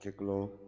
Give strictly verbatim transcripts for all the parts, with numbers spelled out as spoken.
Cek lo.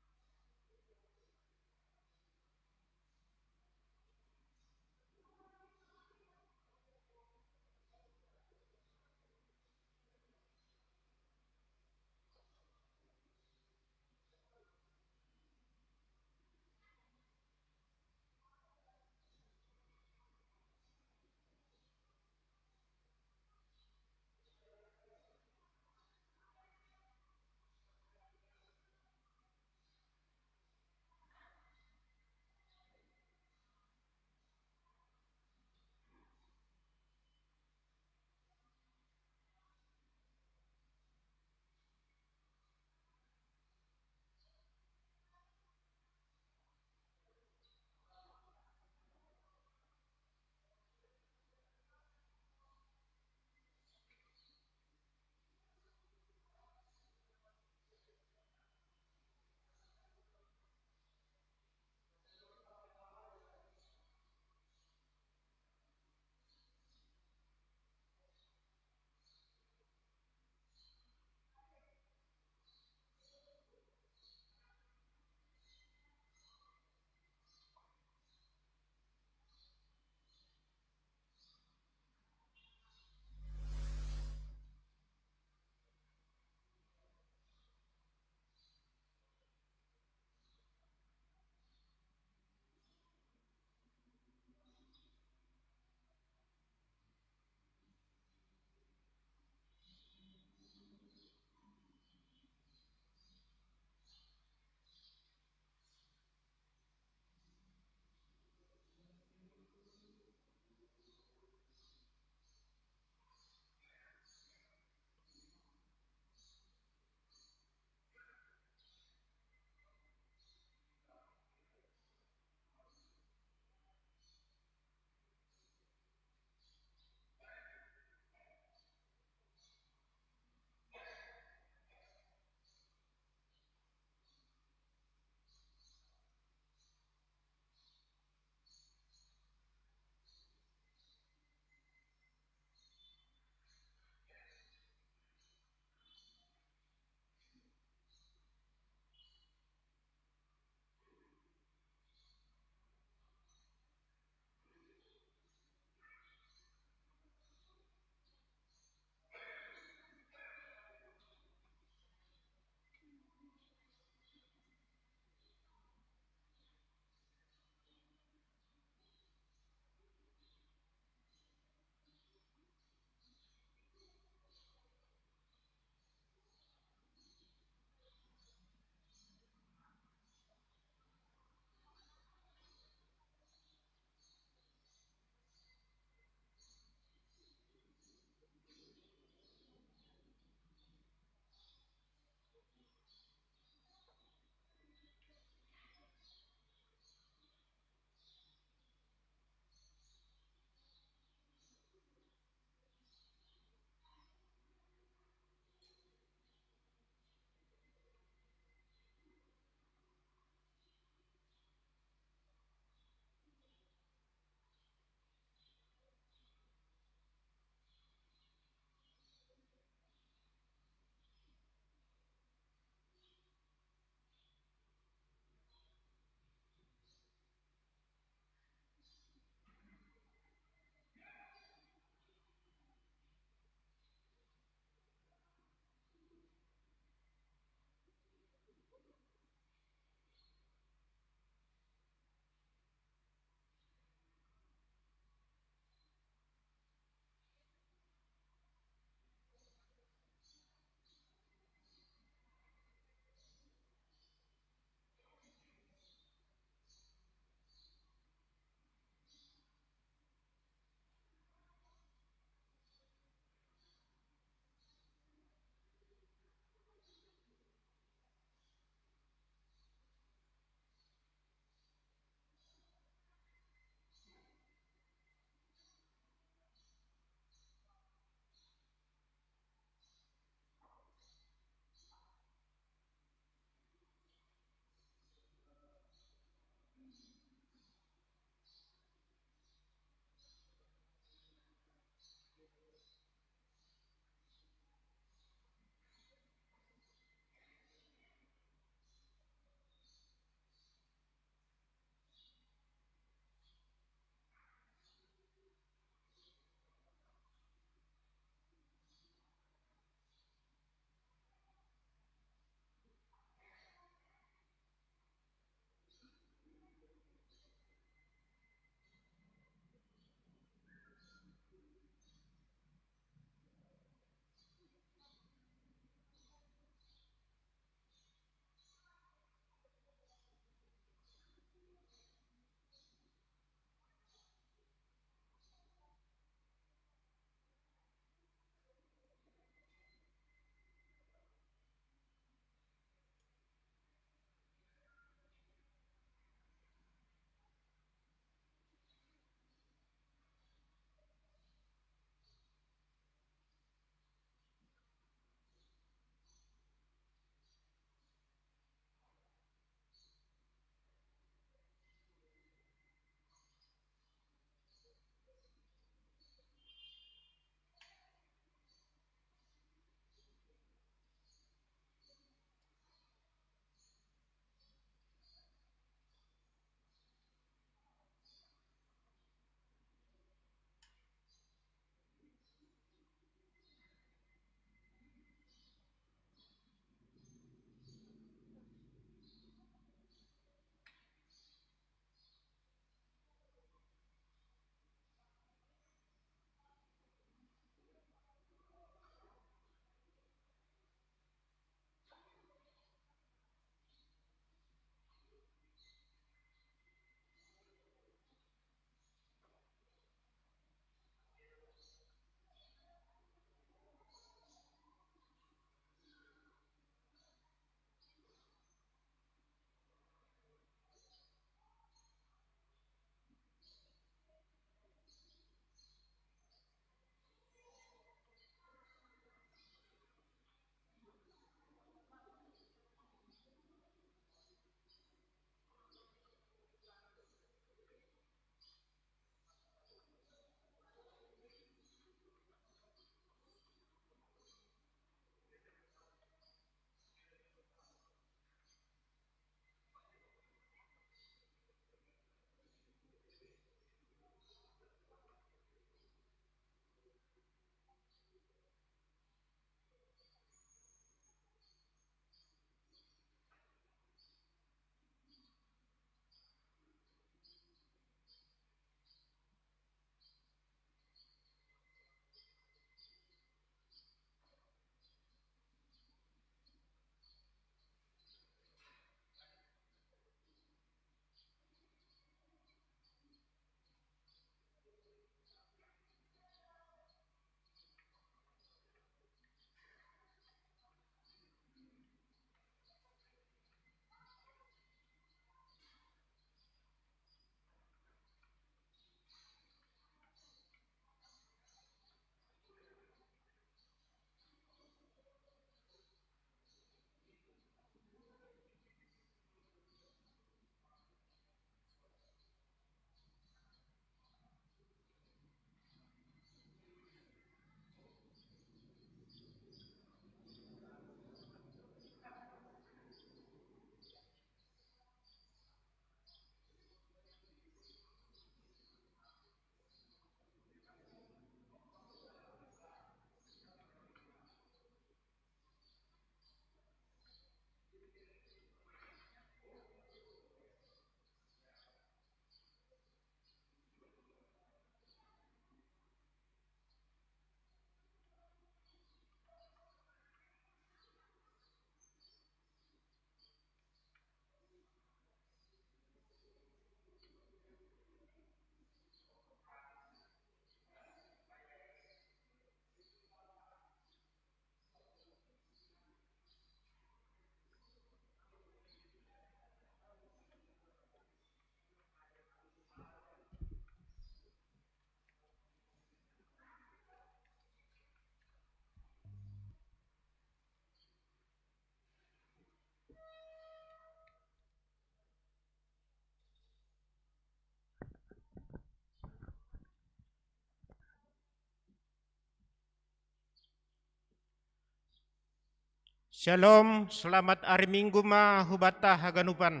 Shalom, selamat ari Minggu ma hubata haganupan.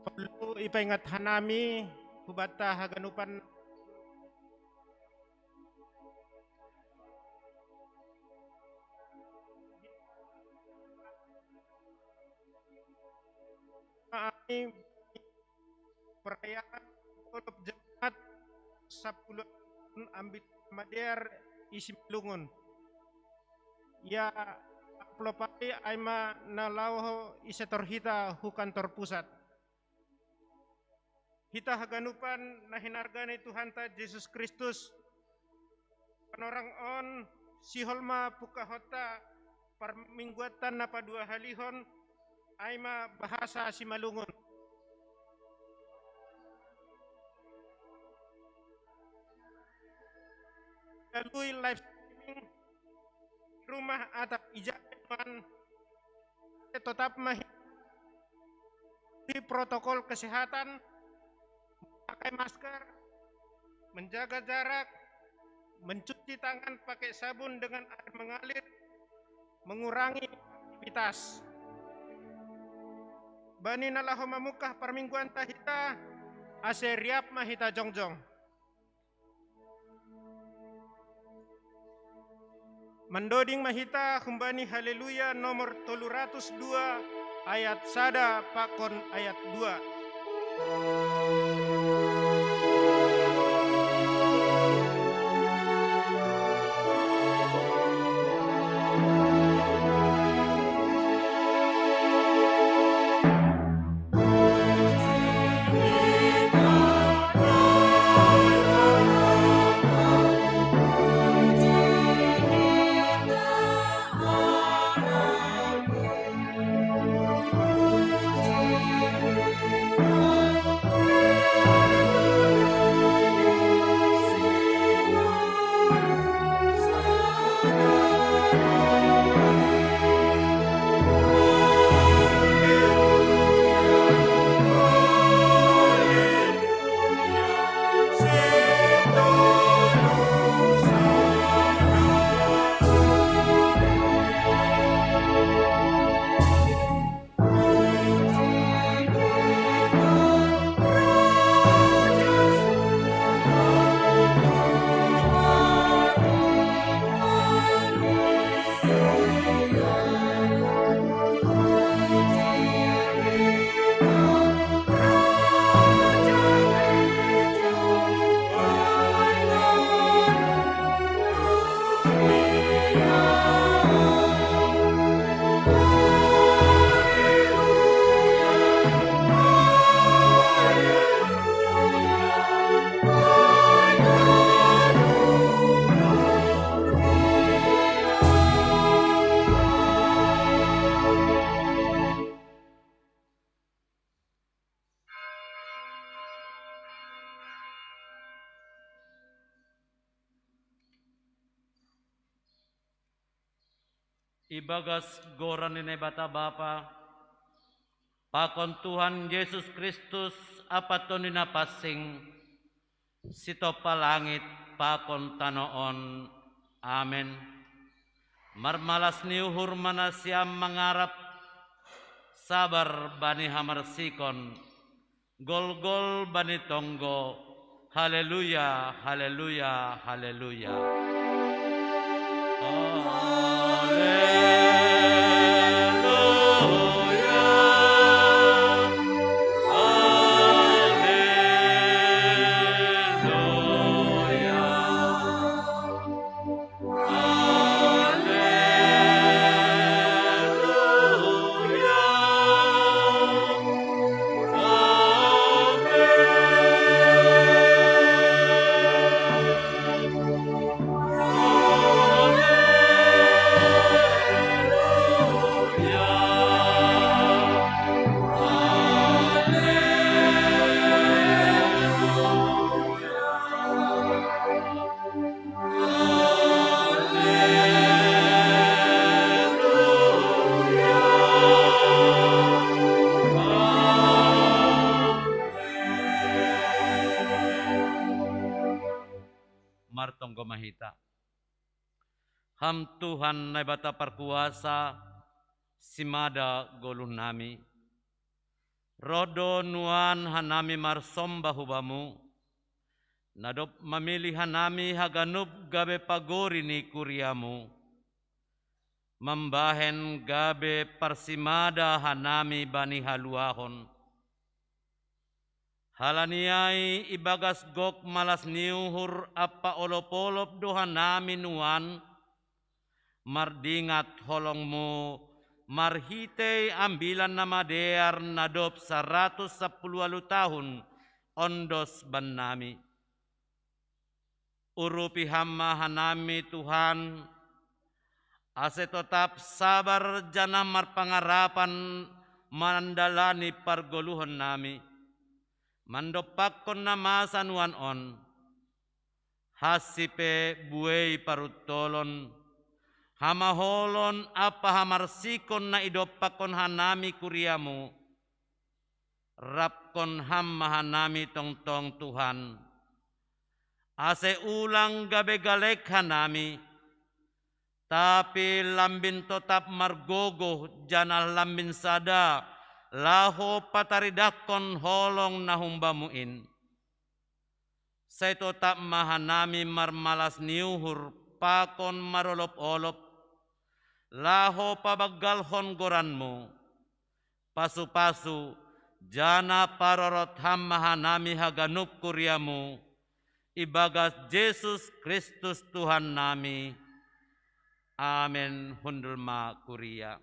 Perlu ipaingat hanami hubata haganupan. Perayaan Golop Jemaat sapuluh ambil madear isi malungun. Ya, amplop ai aima na laho ise torhita hu kantor pusat. Hita haganupan na hinarga ni Tuhanta Jesus Kristus, panorang on sihol ma pungkahonta parmingguanta na paduahalihon, aima bahasa simalungun. Melalui live streaming rumah atap ijaman, tetap mahi protokol kesehatan, pakai masker, menjaga jarak, mencuci tangan pakai sabun dengan air mengalir, mengurangi aktivitas. Bani na laho mamungkah parmingguanta hita, ase riap ma hita jongjong. Mandoding ma hita humbani Haleluya nomor tolu ratus dua, ayat sada pakon ayat dua. Ibagas goran ni Naibata Bapa, pakon Tuhan Jesus Kristus ampa Tondi Napansing, sitompa langit pakon tano on. Amen. Marmalas ni uhur ma nasiam mangarap, sabar bani hamarsikon, golgol bani tonggo. Haleluya, haleluya, haleluya. Haleluya, haleluya. Martonggo ma hita. Ham Tuhan Naibata parkuasa, simada goluh nami. Roh do nuan hanami marsomba hu Bamu, na dob mamilih hanami haganup gabe pagori ni kuriaMu, mambahen gabe parsimada hanami bani haluahon. Halani ai ibagas gok malas ni uhur ampa olop-olop do hanami nuan, mardingat holongMu marhitei Ambilan Namadear na dob saratus sapuluh ualuh tahun ondos bannami. Urupi Ham ma hanami, Tuhan, ase totap sabar janah marpangarapan mandalani pargoluhonnami, mandompakkon na masa nuan on. Hansi pe buei paruntolon, hamaholon ampa hamarsikon na idompakkon hanami kuriaMu, rapkon Ham ma hanami tongtong, Tuhan, ase ulang gabe galek hanami, tapi lambin totap margogoh janah lambin sada, laho pataridahkon holong na hum Bamu in. Sai totap ma hanami marmalas ni uhur pakon marolop-olop, laho pabanggalhon goranMu. Pasu-pasu, janah parorot Ham ma hanami haganup kuriaMu, ibagas Jesus Kristus Tuhannami. Amen. Hundul ma kuria.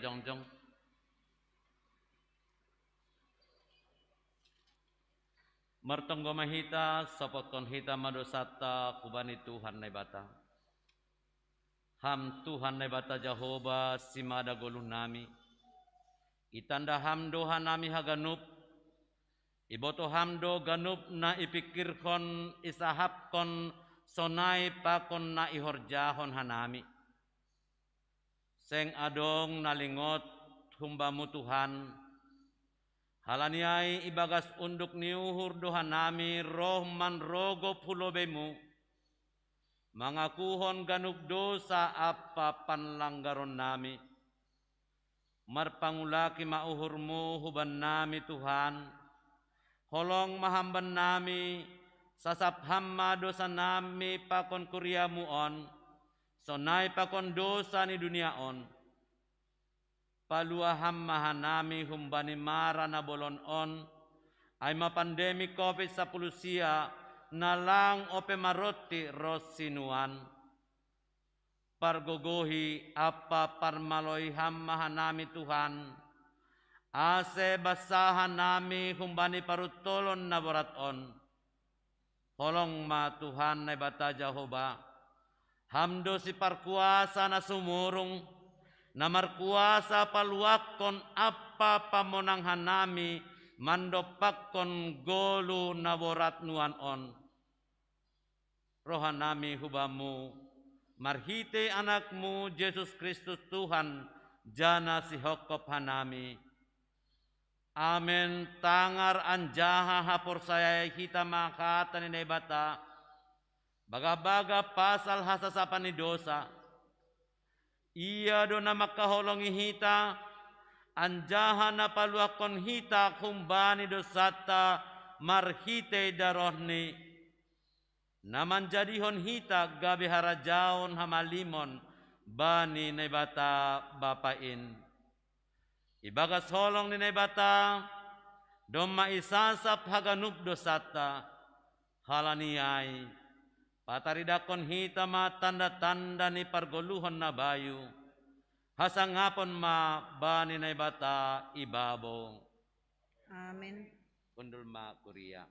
jongjong. Martonggo ma hita, sopotkon hita ma dosanta hubani Tuhan Naibata. Ham Tuhan Naibata Jahowa, simada goluh nami. Itanda Ham do hanami haganup, ibotoh Ham do ganup na ipingkirhon, isahapkon, sonai pakon na ihorjahon hanami. Seng adong na lingot hum-Bamu Tuhan, halani ai ibagas unduk ni uhur do hanami roh manrogop hu lobei-Mu, mangakuhon ganup dosa ampa panlanggaronnami. Marpangulaki ma uhur-Mu hubannami Tuhan, holong ma Ham bannami, sasap Ham ma dosanami pakon kuria-Mu on, sonai pakon dosa ni dunia on. Palua Ham ma hanami humbani mara na bolon on, ai ma pandemi covid sapuluh sia, na lang ope maronti ronsi nuan. Pargogohi ampa parmaloi Ham ma hanami Tuhan, ase bansa hanami humbani paruntolon na borat on. Holong ma Tuhan Naibata Jahowa, Ham do Siparkuasa na sumurung, na markuasa paluahkon ampa pamonang hanami mandompakkon goluh na borat nuan on. Roh hanami hu-Bamu, marhitei Anak-Mu Jesus Kristus Tuhan, ja na sihophop hanami. Amen. Tangar anjaha haporsayai hita ma hata ni Naibata, bagah-bagah pasal hasasapan ni dosa. Ia do na mangkaholongi hita, anjaha na paluahkon hita humbani dosanta marhitei darohNi, na manjadihon hita gabe harajaon hamalimon bani Naibata Bapa in. Ibagas holong ni Naibata, domma isasap haganup dosanta, halani ai, pataridahkon hita ma tanda-tanda ni pargoluhon na bayu, hasangapon ma bani Naibata ibabo. Amen. Hundul ma kuria.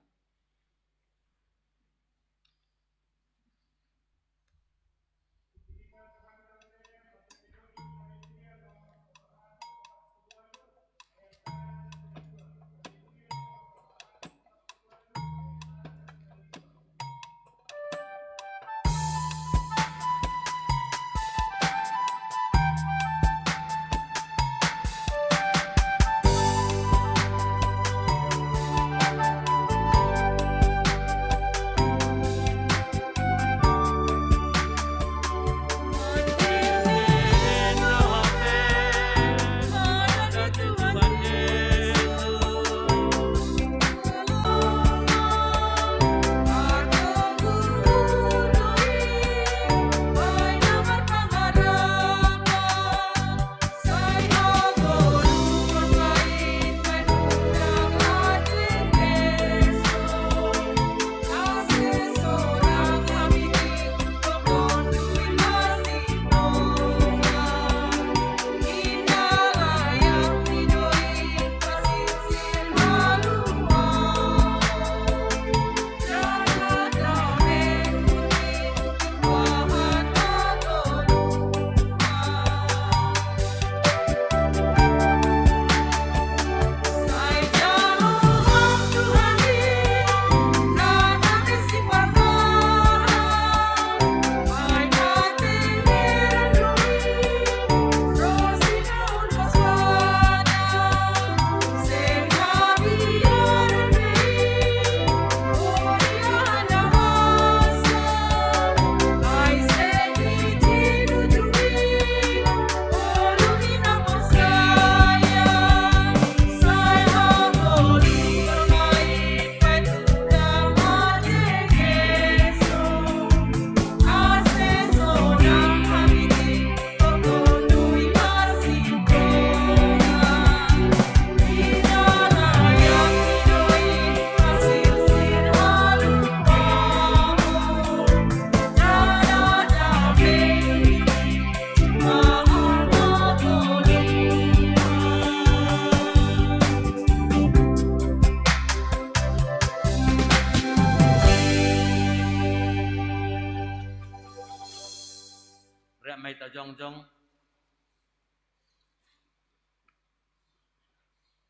jongjong.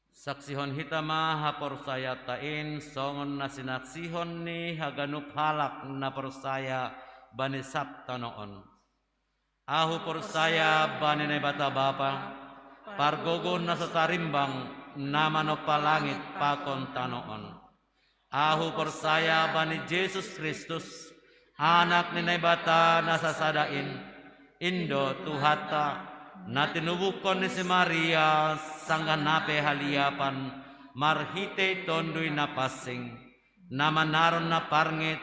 Saksihon hita ma haporsayatta in, songon na sinaksihon ni haganup halak na porsaya bani sab tano on. Ahu porsaya bani Naibata Bapa, pargogo na so tarimbang, na manompa langit pakon tano on. Ahu porsaya bani Jesus Kristus, Anak ni Naibata na sasada in, in do Tuhanta, na tinubuhkon ni si Maria sanggah na pe haliapan marhitei Tonduy Napansing, na manaron na parngit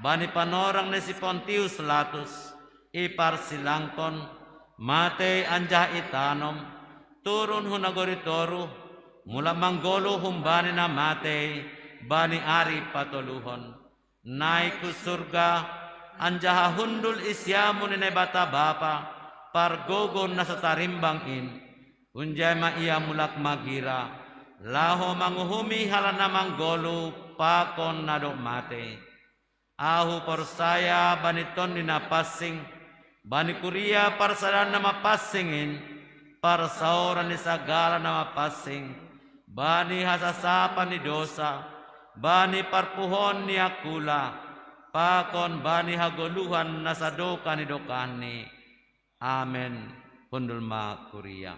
bani panorang ni si Pontius Latus, iparsilangkon, matei anjaha itanom, turun hu nagori toruh, mulak manggoluh humbani na matei bani ari patoluhon, naik hu surga, anjaha hundul i siamun ni Naibata Bapa, pargogo na so tarimbang in. Hunjai ma Ia mulak magira, laho manguhumi halak na manggoluh pakon na dob matei. Ahu porsaya bani Tonduy Napansing, bani kuria parsadaan na mapansing in, parsaoran ni sagala na mapansing, bani hasasapan ni dosa, bani parpuhoon ni angkula, pakon bani hagoluhan na sadokah ni dokahni. Amen. Hundul ma kuria.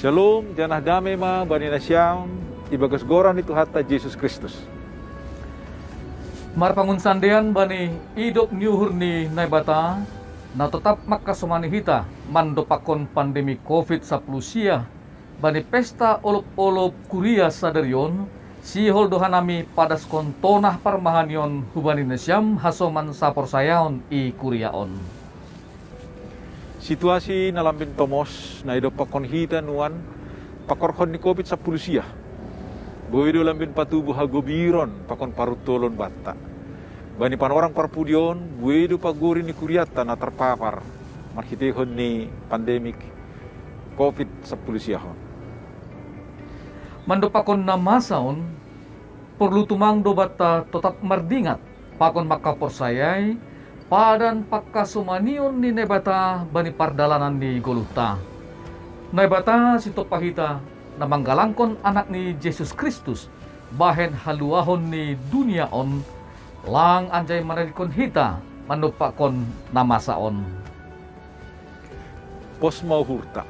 Syalom, janah dame ma bani nasiam ibagas goran ni Tuhanta Jesus Kristus. Marpangunsandean bani idop ni uhur ni Naibata, na totap mangkasomani hita mandompakkon pandemi covid sapuluh sia, bani pesta olop-olop kuria sadari on, sihol do hanami padaskon tonah parmahanion hubani nasiam hasoman saporsayaon i kuria on. Situasi na lambin tomos na idompakkon hita nuan, pakorhon ni covid sapuluh sia, boi do lambin patubu hagobiron pakon paruntolon banta. Bani panorang parpudi on, boi do pagori ni kurianta na tarpapar marhiteihon ni pandemik covid sapuluh sia on. Mandompakkon na masa on, porlu tumang do banta totap mardingat pakon mangkaporsayai padan pangkasomanion ni Naibata bani pardalanan ni goluhta. Naibata sitompa hita, na manggalangkon Anak ni Jesus Kristus bahen haluahon ni dunia on, lang anjai manadingkon hita mandompakkon na masa on. Pos ma uhurta,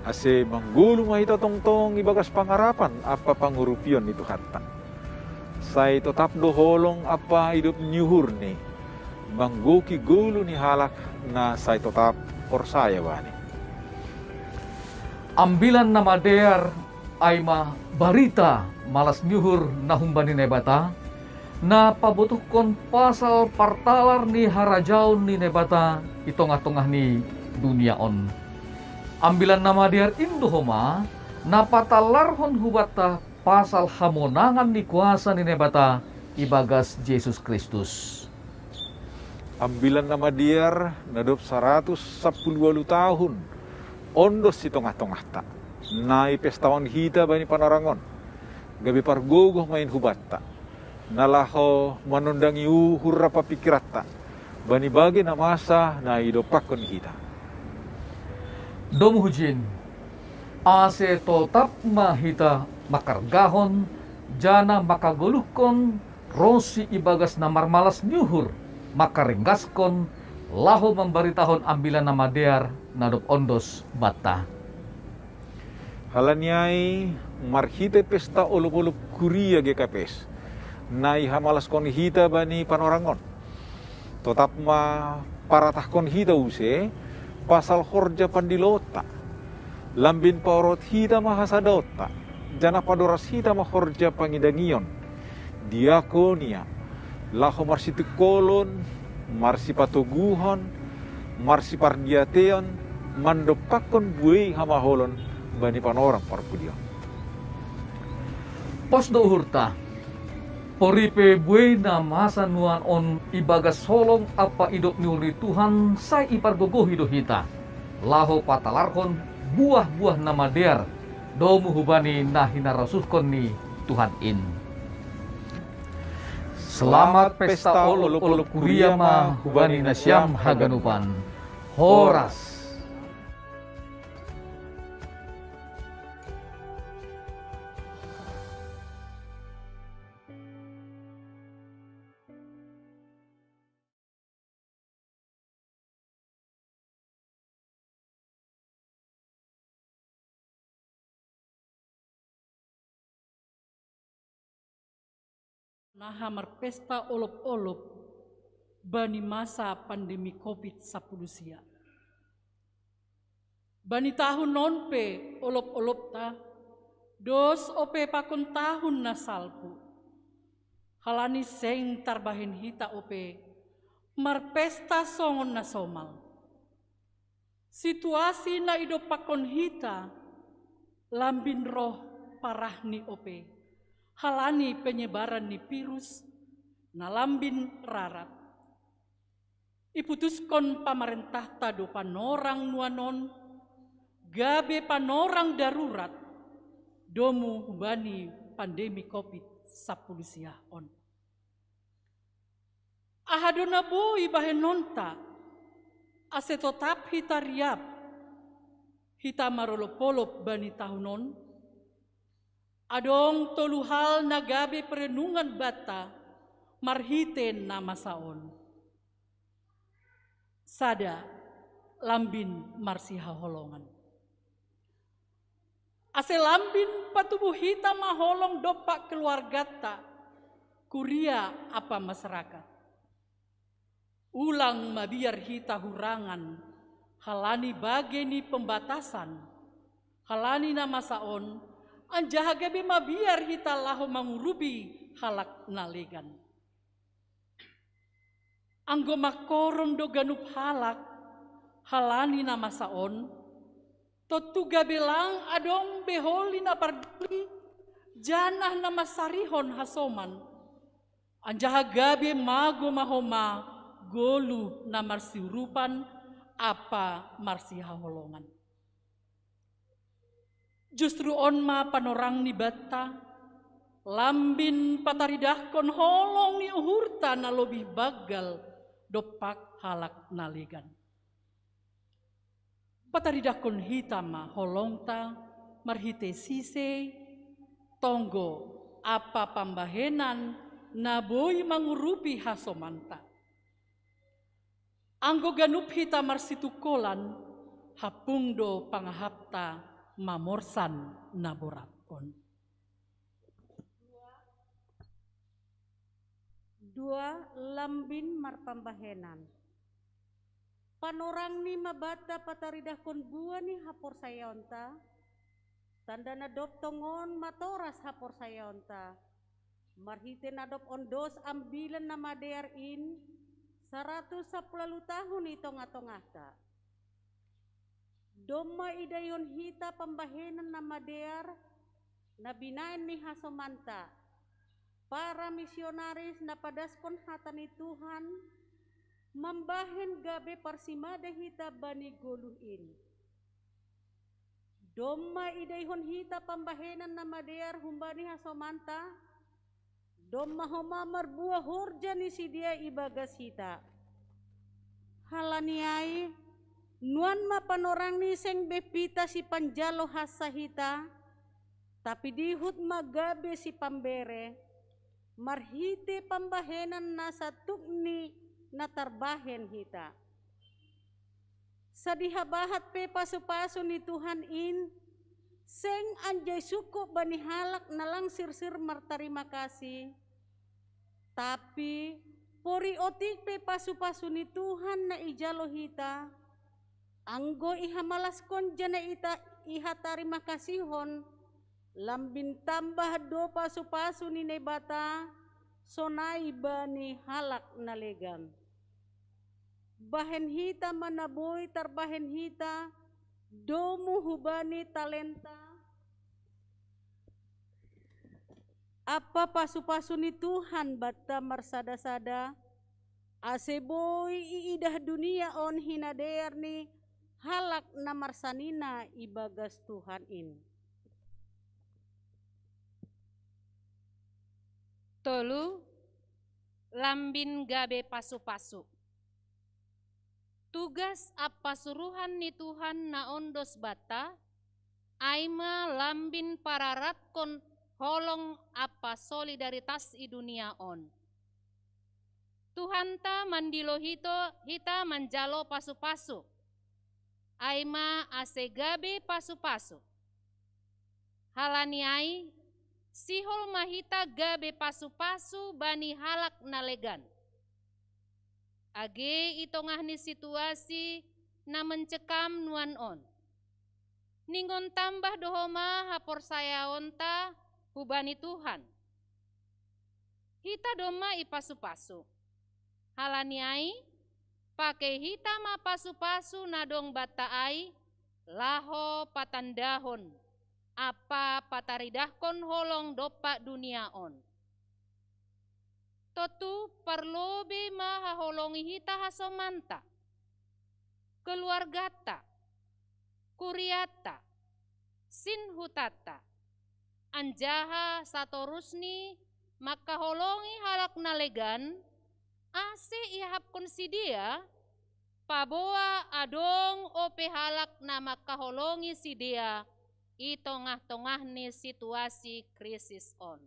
ase manggoluh ma hita tongtong ibagas pangarapan ampa pangurupion ni Tuhanta. Sai totap do holong ampa idop ni uhurni, manggohi goluh ni halak na sai totap porsaya Bani. Ambilan na madear, ai ma barita malas ni uhur na humbani Naibata, na pabotohkon pasal partalar ni harajaon ni Naibata i tongah-tongah ni dunia on. Ambilan na madear in do homa, na patalarhon hubanta pasal hamonangan ni kuasa ni Naibata ibagas Jesus Kristus. Ambilan Namadear na dob saratus sapuluh ualuh tahun ondos i tongah-tongahta. Nai pestahon hita bani panorang on, gabe pargogoh ma in hubanta, na laho manondangi uhur rap pikiranta bani bage na masa na idompakkon hita. Domu hujin, ase totap ma hita mangkargahon, janah mangkagoluhkon ronsi ibagas na marmalas ni uhur, mangkarenggaskon, laho mambaritahon Ambilan Namadear na dob ondos banta. Halani ai, marhitei pesta olop-olop kuria G K P S, na ihamalaskon hita bani panorang on, totap ma paratahkon hita use pasal horja pandiloonta, lambin paorot hita ma hasadaonta, janah padoras hita ma horja pangidangion, diakonia, laho marsitungkolon, marsipatoguhon, marsipardiateon, mandompakkon buei hamaolon bani panorang parpudion. Pos do uhurta, poripe buei na masa nuan on ibagas holong ampa idop ni uhur ni Tuhan sai ipargogohi do hita, laho patalarhon buah-buah Namadear, domu hubani na hinarasuhkon ni Tuhan in. Selamat pesta olop-olop kuria ma hubani nasiam haganupan. Horas. Naha marpesta olop-olop bani masa pandemi covid sapuluh sia. Bani tahun on pe olop-olopta, dos ope pakon tahun na salpu. Halani seng tarbahen hita ope marpesta songon na somal. Situasi na idompakkon hita lambin roh parahni ope, halani penyebaran ni virus na lambin rarat. Iputuskon pamarentahta do panorang nuan on gabe panorang darurat, domu hubani pandemi covid sapuluh sia on. Aha do na boi bahenonta, ase totap hita riap, hita marolop-olop bani tahun on? Adong tolu hal na gabe perenungan banta marhite na masa on. Sada, lambin marsihaholongan. Ase lambin patubuh hita ma holong dompak keluarganta, kuria ampa masyarakat. Ulang mabiar hita hurangan halani bage ni pembatasan, halani na masa on, anjaha gabe mabiar hita laho mangurupi halak na legan. Anggo mangkorong do ganup halak halani na masa on, tontu gabe lang adong be holi na parduli, janah na mansarihon hasoman, anjaha gabe mago ma homa goluh na marsiurupan ampa marsihaholongan. Justru on ma panorang ni banta, lambin pataridahkon holong ni uhurta na lobih banggal dompak halak na legan. Pataridahkon hita ma holongta marhite sise, tonggo ampa pambahenan na boi mangurupi hasomanta. Anggo ganup hita marsitungkolan, hampung do pangahapta mamorsan na borat on. Dua, lambin marpambahenan. Panorangni ma banta pataridahkon buah ni haporsayaonta, tanda na dob tongon matoras haporsayaonta, marhite na dob ondos Ambilan Namadear in, saratus sapuluh ualuh tahun i tongah-tongahta. Domma idaihon hita pambahenan na madear, na binahen ni hasomanta, para misionaris na padaskon hata ni Tuhan, Mambahen gabe parsimada hita bani goluh in. Domma idaihon hita pambahenan na madear humbani hasomanta, domma homa marbuah horja ni sidea ibagas hita. Halani ai, nuan ma panorangni seng be pita sipanjalo hansa hita, tapi dihut ma gabe sipambere, marhite pambahenan na satukni na tarbahen hita. Sadihabahat pe pasu-pasu ni Tuhan in, seng anjai sungkup bani halak na lang sirsir martarima kasih, tapi pori otik pe pasu-pasu ni Tuhan na ijalo hita, anggo ihamalaskonja na ita ihatarima kasihon, lambin tambah do pasu-pasu ni Naibata, sonai bani halak na legan. Bahen hita ma na boi tarbahen hita, domu hubani talenta, ampa pasu-pasu ni Tuhan banta marsada-sada, ase boi iidah dunia on hinadear ni halak na marsanina ibagas Tuhan in. Tolu, lambin gabe pasu-pasu. Tugas ampa suruhan ni Tuhan na ondos banta, ai ma lambin pararatkon holong ampa solidaritas i dunia on. Tuhanta mandilo hito hita manjalo pasu-pasu, ai ma ase gabe pasu-pasu. Halani ai, sihol ma hita gabe pasu-pasu bani halak na legan. Age i tongah ni situasi na mencekam nuan on, ningon tambah do homa haporsayaonta hubani Tuhan. Hita domma ipasu-pasu. Halani ai, pakei hita ma pasu-pasu na dong banta ai, laho patandahon ampa pataridahkon holong dompak dunia on. Tontu parlobei ma haholongi hita hasomanta, keluarganta, kurianta, sinhutanta, anjaha satorusni mangkaholongi halak na legan, ase iahapkon sidea, paboa adong ope halak na mangkaholongi sidea i tongah-tongah ni situasi krisis on.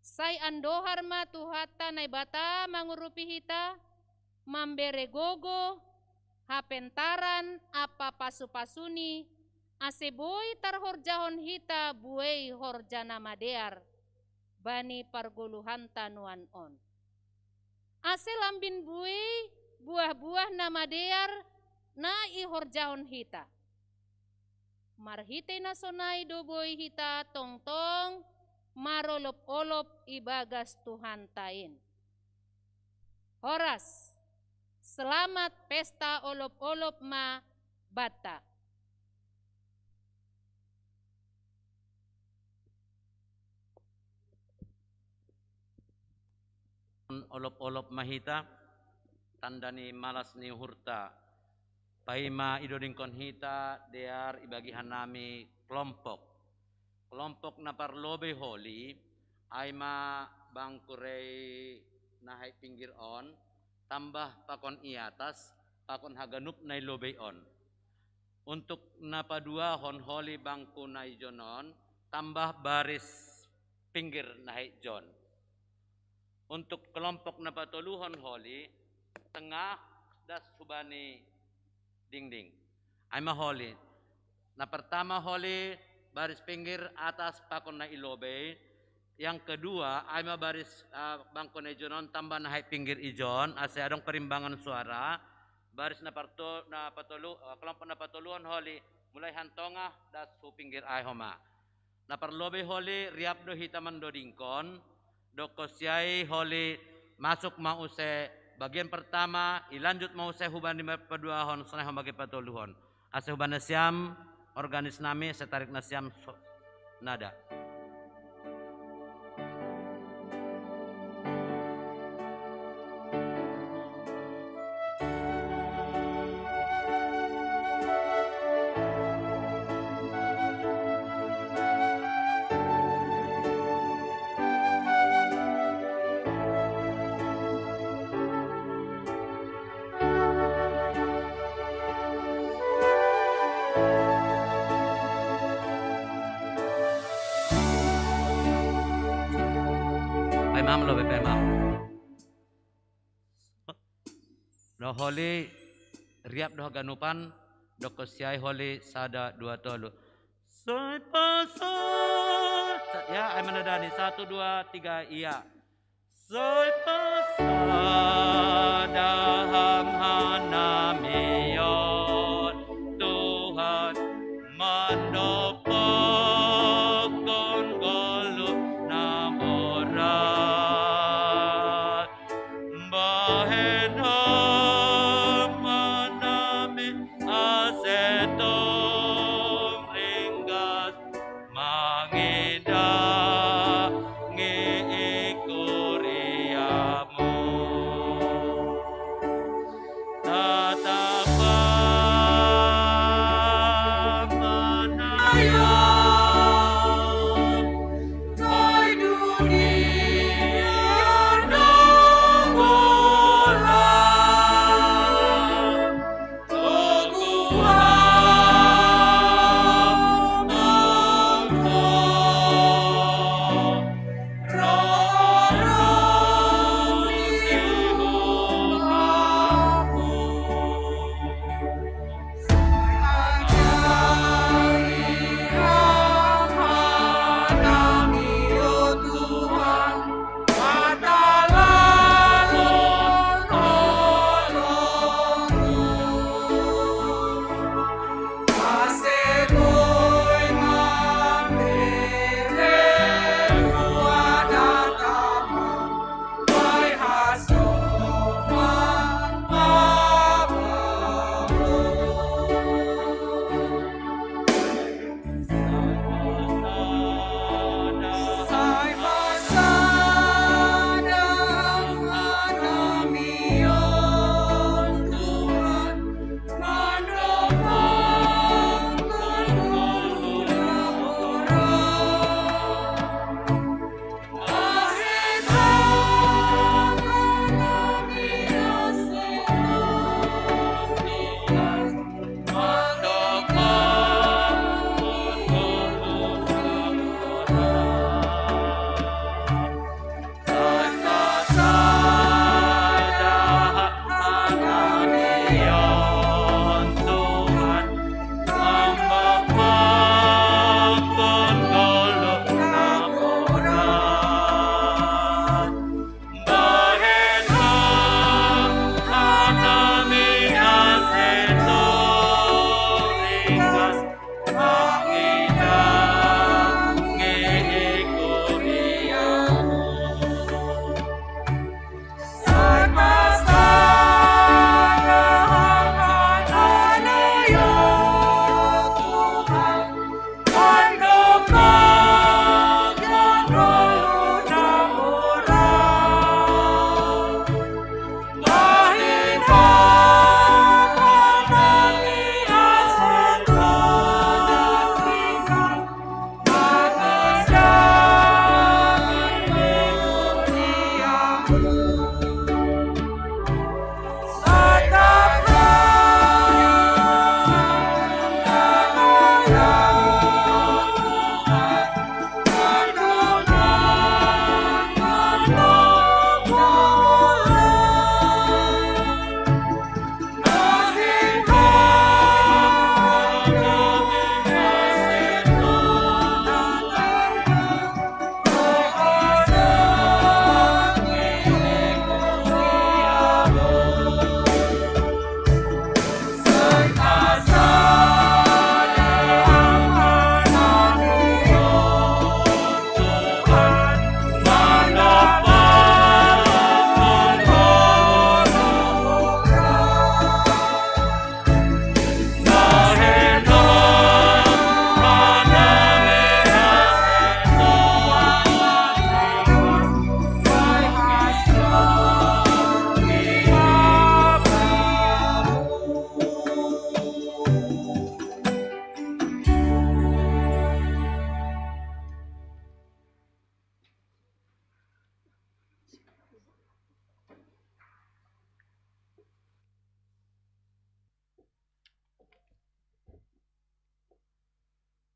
Sai andohar ma Tuhanta Naibata mangurupi hita, mambere gogo, hapentaran ampa pasu-pasuni, ase boi tarhorjahon hita buei horja na madear bani pargoluhanta nuan on. Ase lambin buei buah-buah na madear na ihorjahon hita. Marhitei na sonai do boi hita tongtong marolop-olop ibagas Tuhanta in. Horas, selamat pesta olop-olop ma banta. Olop-olop ma hita, tanda ni malas ni uhurta. Paima idodingkon hita dear ibagi hanami kelompok. Kelompok na parlobei holi, ai ma bangku rei na hai pinggir on, tambah pakon i atas, pakon haganup na i lobei on. Untuk na paduahon holi bangku na ijon on, tambah baris pinggir na hai jon. Untuk kelompok na patoluhon holi, tengah das hubani dingding. Ai ma holi. Na pertama holi baris pinggir atas pakon na i lobei. Yang kedua, ai ma baris, ah, bangku na ijon on tambah na hai pinggir ijon, ase adong perimbangan suara. Baris na parto-, na patolu-, ah, kelompok na patoluhon holi, mulai han tongah das hu pinggir ai homa. Na parlobei holi, riap do hita mandodingkon, dokkon siai holi masuk ma use bagian pertama, ilanjut ma use hubani paduahon, sonai homa bagian patoluhon. Ase hubani nasiam, organis nami, setarik nasiam so-, nada. Imam lo bepe imam. Doholi riap doh ganupan, dokosiai holi sada dua tolu. Sai pasada. Ya, ai manadani. Satu, dua, tiga, iya. Sai pasada hanami on Tuhan, mandopokkon ngolu namorat. Bahen Ham hanami asetong ringgas mangidangi i kuriamu. Tatap manayang, sai dunia nonggolan.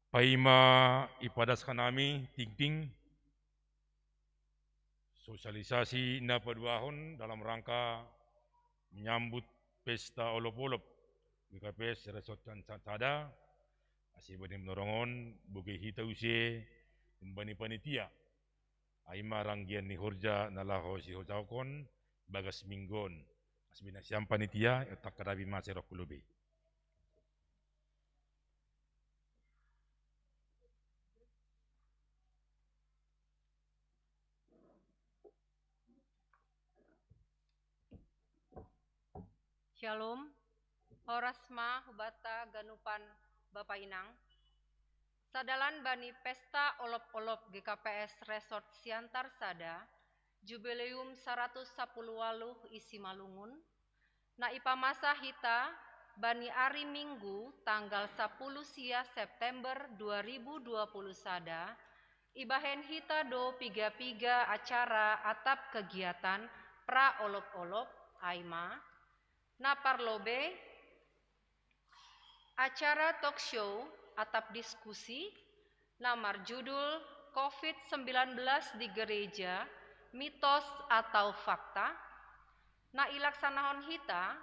Paima ipadas hanami tingting, Sosialisasi na paduahon dalam rangka menyambut pesta olop-olop G K P S Resort Siantar Sada, asi bani manorongon, bogei hita use umbani panitia, ai ma ranggian ni horja na laho sihorjahon bagas minggu on. Asi bani nasiam panitia, otak kadabi mase roh ku lobei. Shalom. Horas ma hubata ganupan Bapa Inang. Sadalan bani pesta olop-olop G K P S Resort Siantar Sada, Jubileum saratus sapuluh waluh i Simalungun, na ipamasa hita bani ari Minggu tanggal sapuluh sia September dua ribu dua puluh sada, ibahen hita do piga-piga acara atap kegiatan pra olop-olop, ai ma, na parlobei, acara talk show atap diskusi na marjudul covid sembilan belas di gereja, mitos atau fakta, na ilaksanahon hita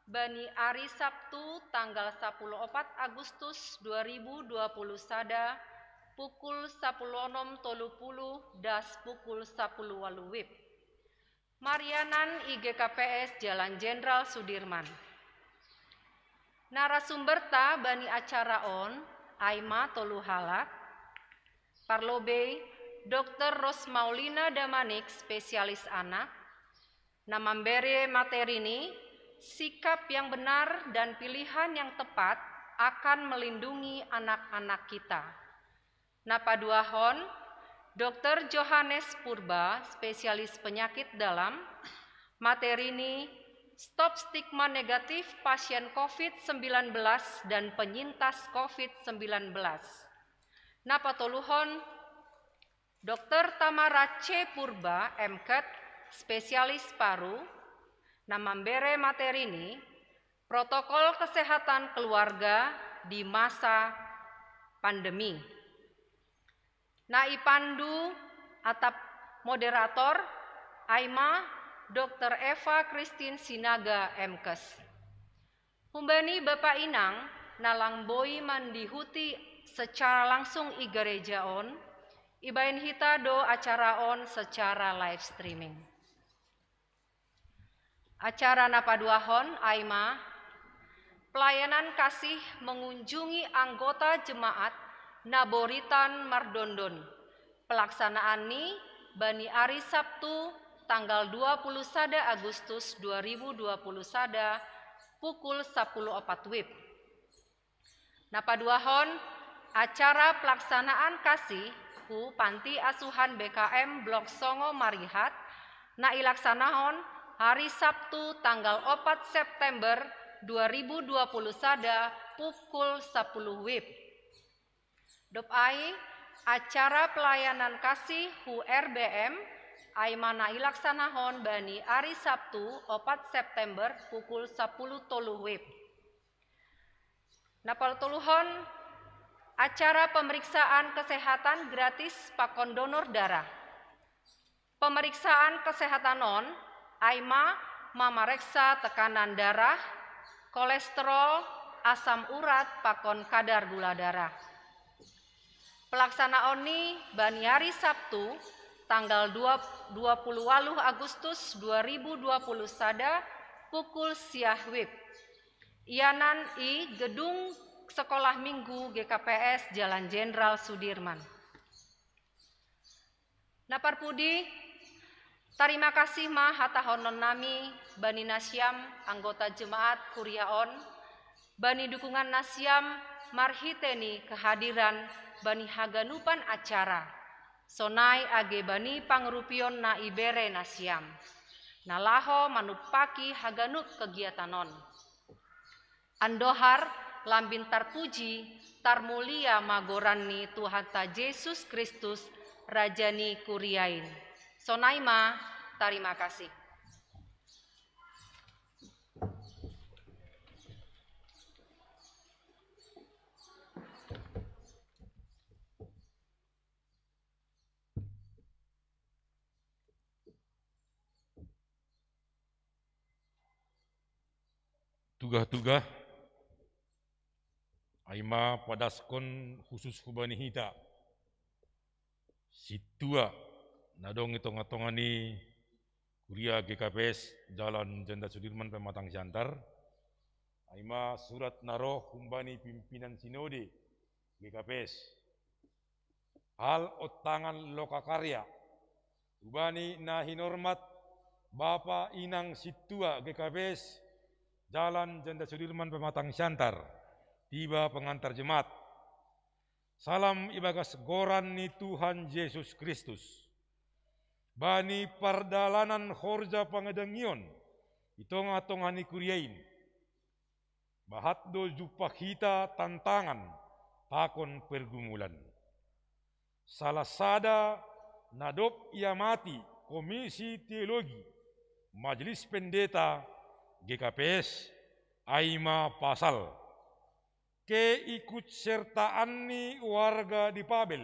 bani ari Sabtu tanggal sapuluh opat Agustus dua ribu dua puluh sada, pukul sapuluh onom tolu puluh das pukul sapuluh waluh wib. Marianan i G K P S Jalan Jenderal Sudirman. Narasumberta bani acara on, ai ma tolu halak, parlobei, Dokter Rosmaulina Damanik, spesialis anak, na mambere materi ni, sikap yang benar dan pilihan yang tepat akan melindungi anak-anak kita. Na paduahon, Dokter Johannes Purba, spesialis penyakit dalam, materi ni, stop stigma negatif pasien covid sembilan belas dan penyintas covid sembilan belas. Na patoluhon, Dokter Tamara C Purba, M Kat, spesialis paru, na mambere materi ni, protokol kesehatan keluarga di masa pandemi. Na ipandu atap moderator, ai ma, Dokter Eva Christine Sinaga, M Kes. Humbani Bapa Inang na lang boi mandihuti secara langsung i gereja on, ibahen hita do acara on secara live streaming. Acara na paduahon, ai ma, pelayanan kasih mengunjungi anggota jemaat na boritan mardondon. Pelaksanaan ni bani ari Sabtu tanggal dua puluh sada Agustus dua ribu dua puluh sada, pukul sapuluh opat wib. Na paduahon, acara pelaksanaan kasih hu Panti Asuhan B K M Blok Songo Marihat, na ilaksanahon ari Sabtu tanggal opat September dua ribu dua puluh sada, pukul sapuluh wib. Dop ai, acara pelayanan kasih hu R B M, ai ma na ilaksanahon bani ari Sabtu opat September pukul sapuluh tolu wib. Na patoluhon, acara pemeriksaan kesehatan gratis pakon donor darah. Pemeriksaan kesehatan on, ai ma, mamareksa tekanan darah, kolesterol, asam urat pakon kadar gula darah. Pelaksanaon ni bani ari Sabtu, tanggal dua, dua puluh waluh Agustus dua ribu dua puluh sada, pukul sia wib. Ianan i Gedung Sekolah Minggu G K P S Jalan Jenderal Sudirman. Na parpudi, tarima kasih ma hatahonon nami bani nasiam anggota jemaat kuria on, bani dukungan nasiam marhite ni kehadiran bani haganupan acara, sonai age bani pangurupion na ibere nasiam, na laho manumpaki haganup kegiatan on. Andohar, lambin tarpuji, tarmulia ma goran ni Tuhanta Jesus Kristus, Raja ni kuria in. Sonai ma, tarima kasih. Tugah-tugah, ai ma padaskon khusus hubani hita sintua na dong i tonga-tonga ni Kuria G K P S Jalan Jenderal Sudirman Pematang Siantar, ai ma surat na roh humbani pimpinan sinode G K P S. Hal ontangan loka karya, hubani na hinormat Bapa Inang Sintua G K P S Jalan Jenderal Sudirman Pematang Siantar, tiba pengantar jemaat. Salam ibagas goran ni Tuhan Jesus Kristus. Bani pardalanan horja pangadangion i tonga-tonga ni kuria in, bahat do jumpah hita tantangan pakon pergumulan. Salah sada na dob iamati Komisi Teologi Majelis Pendeta G K P S, ai ma pasal keikutsertaan ni warga difabel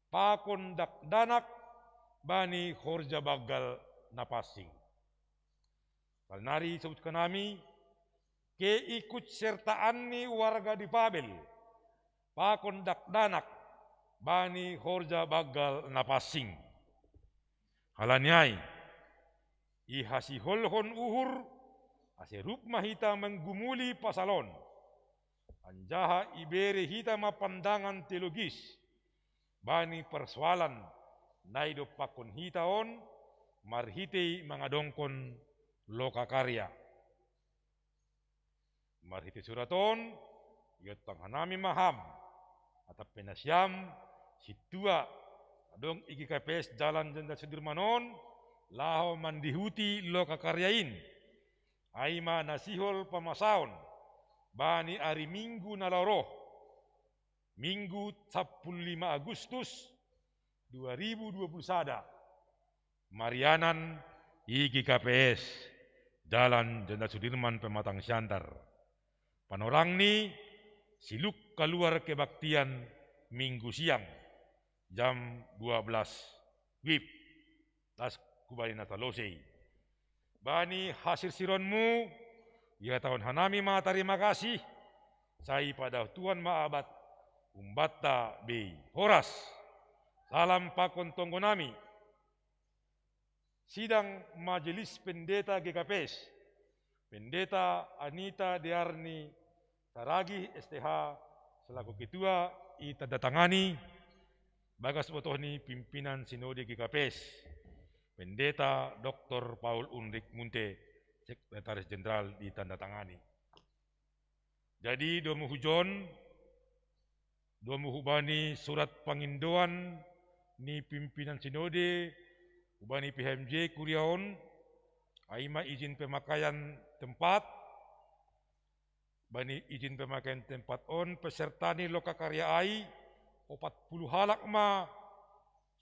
pakon dakdanak bani horja banggal na pansing. Salinari sebutkan hami keikutsertaan ni warga difabel pakon dakdanak bani horja banggal na pansing. Halani ai, ihasiholhon uhur, ase rup ma hita manggumuli pasal on, anjaha ibere hita ma pandangan teologis bani persoalan na idompakkon hita on marhitei mangadongkon loka karya. Marhitei surat on, iontang hanami ma ham, atap pe nasiam sintua na dong i G K P S Jalan Jenderal Sudirman on, laho mandihuti loka karya in, ai ma na sihol pamasaon bani ari Minggu na laho roh, Minggu sampulu lima Agustus dua ribu dua puluh sada, marianan i G K P S Jalan Jenderal Sudirman Pematang Siantar. Panorangni, siluk kaluar kebaktian Minggu siang jam dua belas wib, das hubani na salose i. Bani hasirsironmu, ihatahon hanami ma tarima kasih, sai padao Tuhan ma abat umbanta be i. Horas. Salam pakon tonggonami, sidang Majelis Pendeta G K P S, Pendeta Anita Dearni Saragih S T H, selaku ketua itandatangani, bagas botoh ni pimpinan Sinode G K P S, Pendeta Doktor Paul Unrik Munte, Sekretaris Jenderal, ditandatangani. Jadi, domu hujon, domu hubani surat pangindoan ni pimpinan Sinode, hubani P H M J kuria on, ai ma izin pemakaian tempat. Bani izin pemakaian tempat on, peserta ni loka karya ai opat puluh halak ma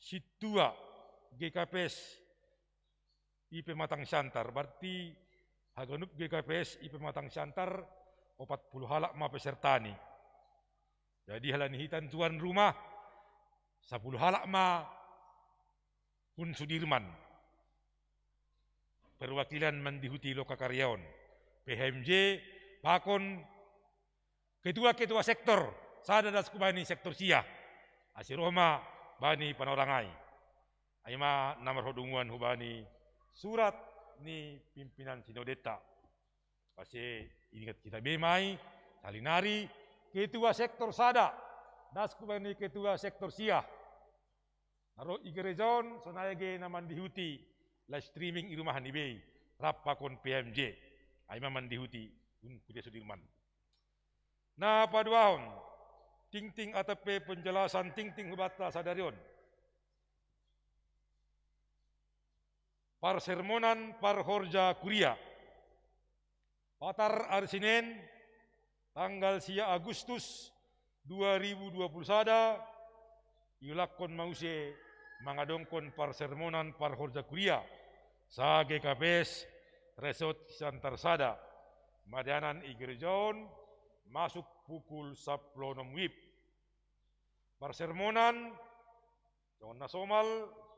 sintua G K P S i Pematang Siantar, berarti haganup G K P S i Pematang Siantar, opat puluh halak ma pesertani. Jadi, halani hita tuan rumah, sapuluh halak ma hun Sudirman, perwakilan mandihuti loka karya on, P H M J pakon ketua-ketua sektor, sada das hubani sektor sia, ase roh ma bani panorang ai. Ai ma na marhadunguan hubani surat ni pimpinan sinodenta. Ase ingat hita be ma i, salinari ketua sektor sada das hubani ketua sektor sia, na ro i gereja on, sonai age na mandihuti live streaming i rumahni be i, rap pakon P H M J, ai ma mandihuti hun kuria Sudirman. Na paduahon, tingting atap pe penjelasan tingting hubanta sadari on. Parsermonan parhorja kuria. Patar ari Sinen, tanggal sia Agustus dua ribu dua puluh sada, iulakkon ma use mangadongkon parsermonan parhorja kuria, sa G K P S Resort Siantar Sada, marianan i gereja on, masuk pukul sampulu onom wib. Parsermonan songon na somal,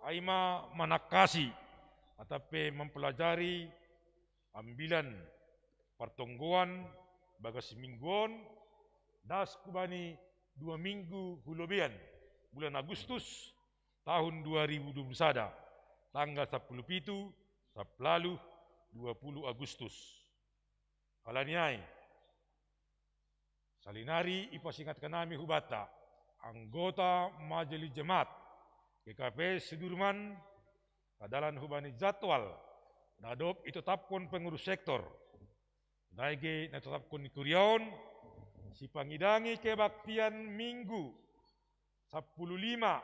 ai ma manangkasi atap pe mampelajari ambilan Partonggoan bagas minggu on das hubani dua minggu hulobean bulan Agustus tahun dua ribu dua puluh sada, tanggal sapuluh pitu sampulu dua puluh Agustus. Halani ai, salinari ipasingatkan nami hubata anggota Majelis Jemaat G K P Sudirman, adalan hubani jadwal na dob itotapkon pengurus sektor, nai ge na itotapkon ni kuria on, sipangidangi kebaktian Minggu sapuluh lima,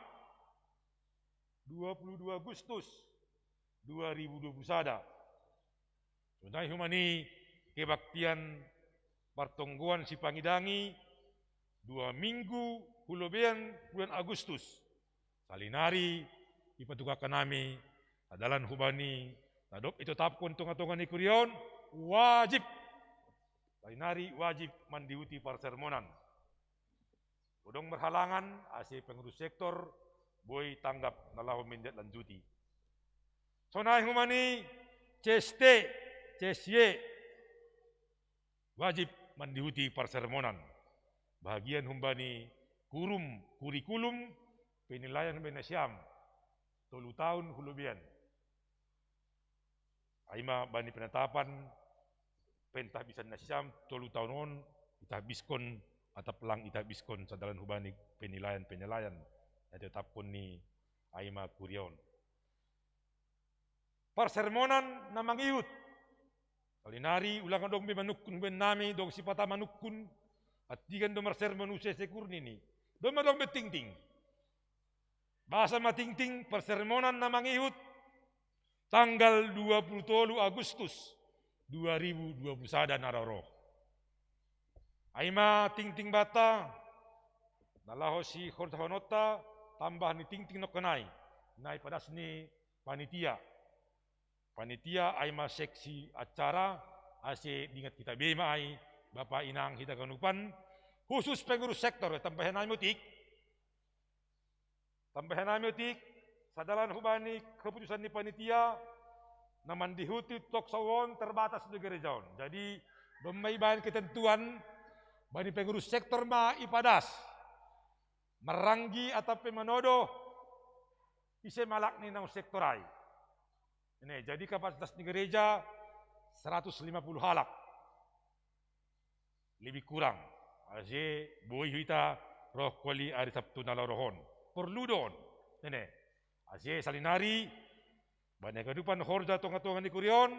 dua puluh dua Agustus dua ribu dua puluh sada. Sonai hubani kebaktian partonggoan sipangidangi dua minggu hulobean bulan Agustus. Salinari ipatukakan nami adalan hubani na dob itotapkon tonga-tonga ni kuria on, wajib. Salinari wajib mandihuti parsermonan. Odong marhalangan ase pengurus sektor boi tanggap na laho menindaklanjuti. Sonai hubani C S T, C S Y wajib mandihuti parsermonan. Bahagian hubani kurum, kurikulum penilaian hubani nasiam tolu taon hulobean. Ai ma bani penetapan pentahbisan nasiam tolu taon on itahbiskon atap lang itahbiskon sadalan hubani penilaian-penilaian na itotapkon ni ai ma kuria on. Parsermonan na mangihut. Salinari ulang adong be manungkun hubani nami, adong sipata manungkun, antigan do marsermon use sekur nini. Domma adong be tingting. Bahasa ma tingting parsermonan na mangihut tanggal dua puluh tolu Agustus dua ribu dua puluh sada na ro-ro. Ai ma tingting banta na laho sihorjahononta tambah ni tingting nongkan ai na ipadas ni panitia. Panitia ai ma seksi acara, ase diingat hita be ma ai, Bapa, Inang, hita ganupan, khusus pengurus sektor, tambahen nami otik. Tambahen nami otik, sadalan hubani keputusan ni panitia, na mandihuti talk show on terbatas di gereja on. Jadi, domma ibaen ketentuan, bani pengurus sektor ma ipadas. Marranggi atap pe manodo, ise ma halak ni naung sektor ai. Ini, jadi kapasitas ni gereja seratus lima puluh halak. Lebih kurang. Ase boi hita roh holi ari Sabtu na laho ro on. Porlu do on. Ini. Ase salinari, bani haganupan horja tonga-tonga ni kuria on,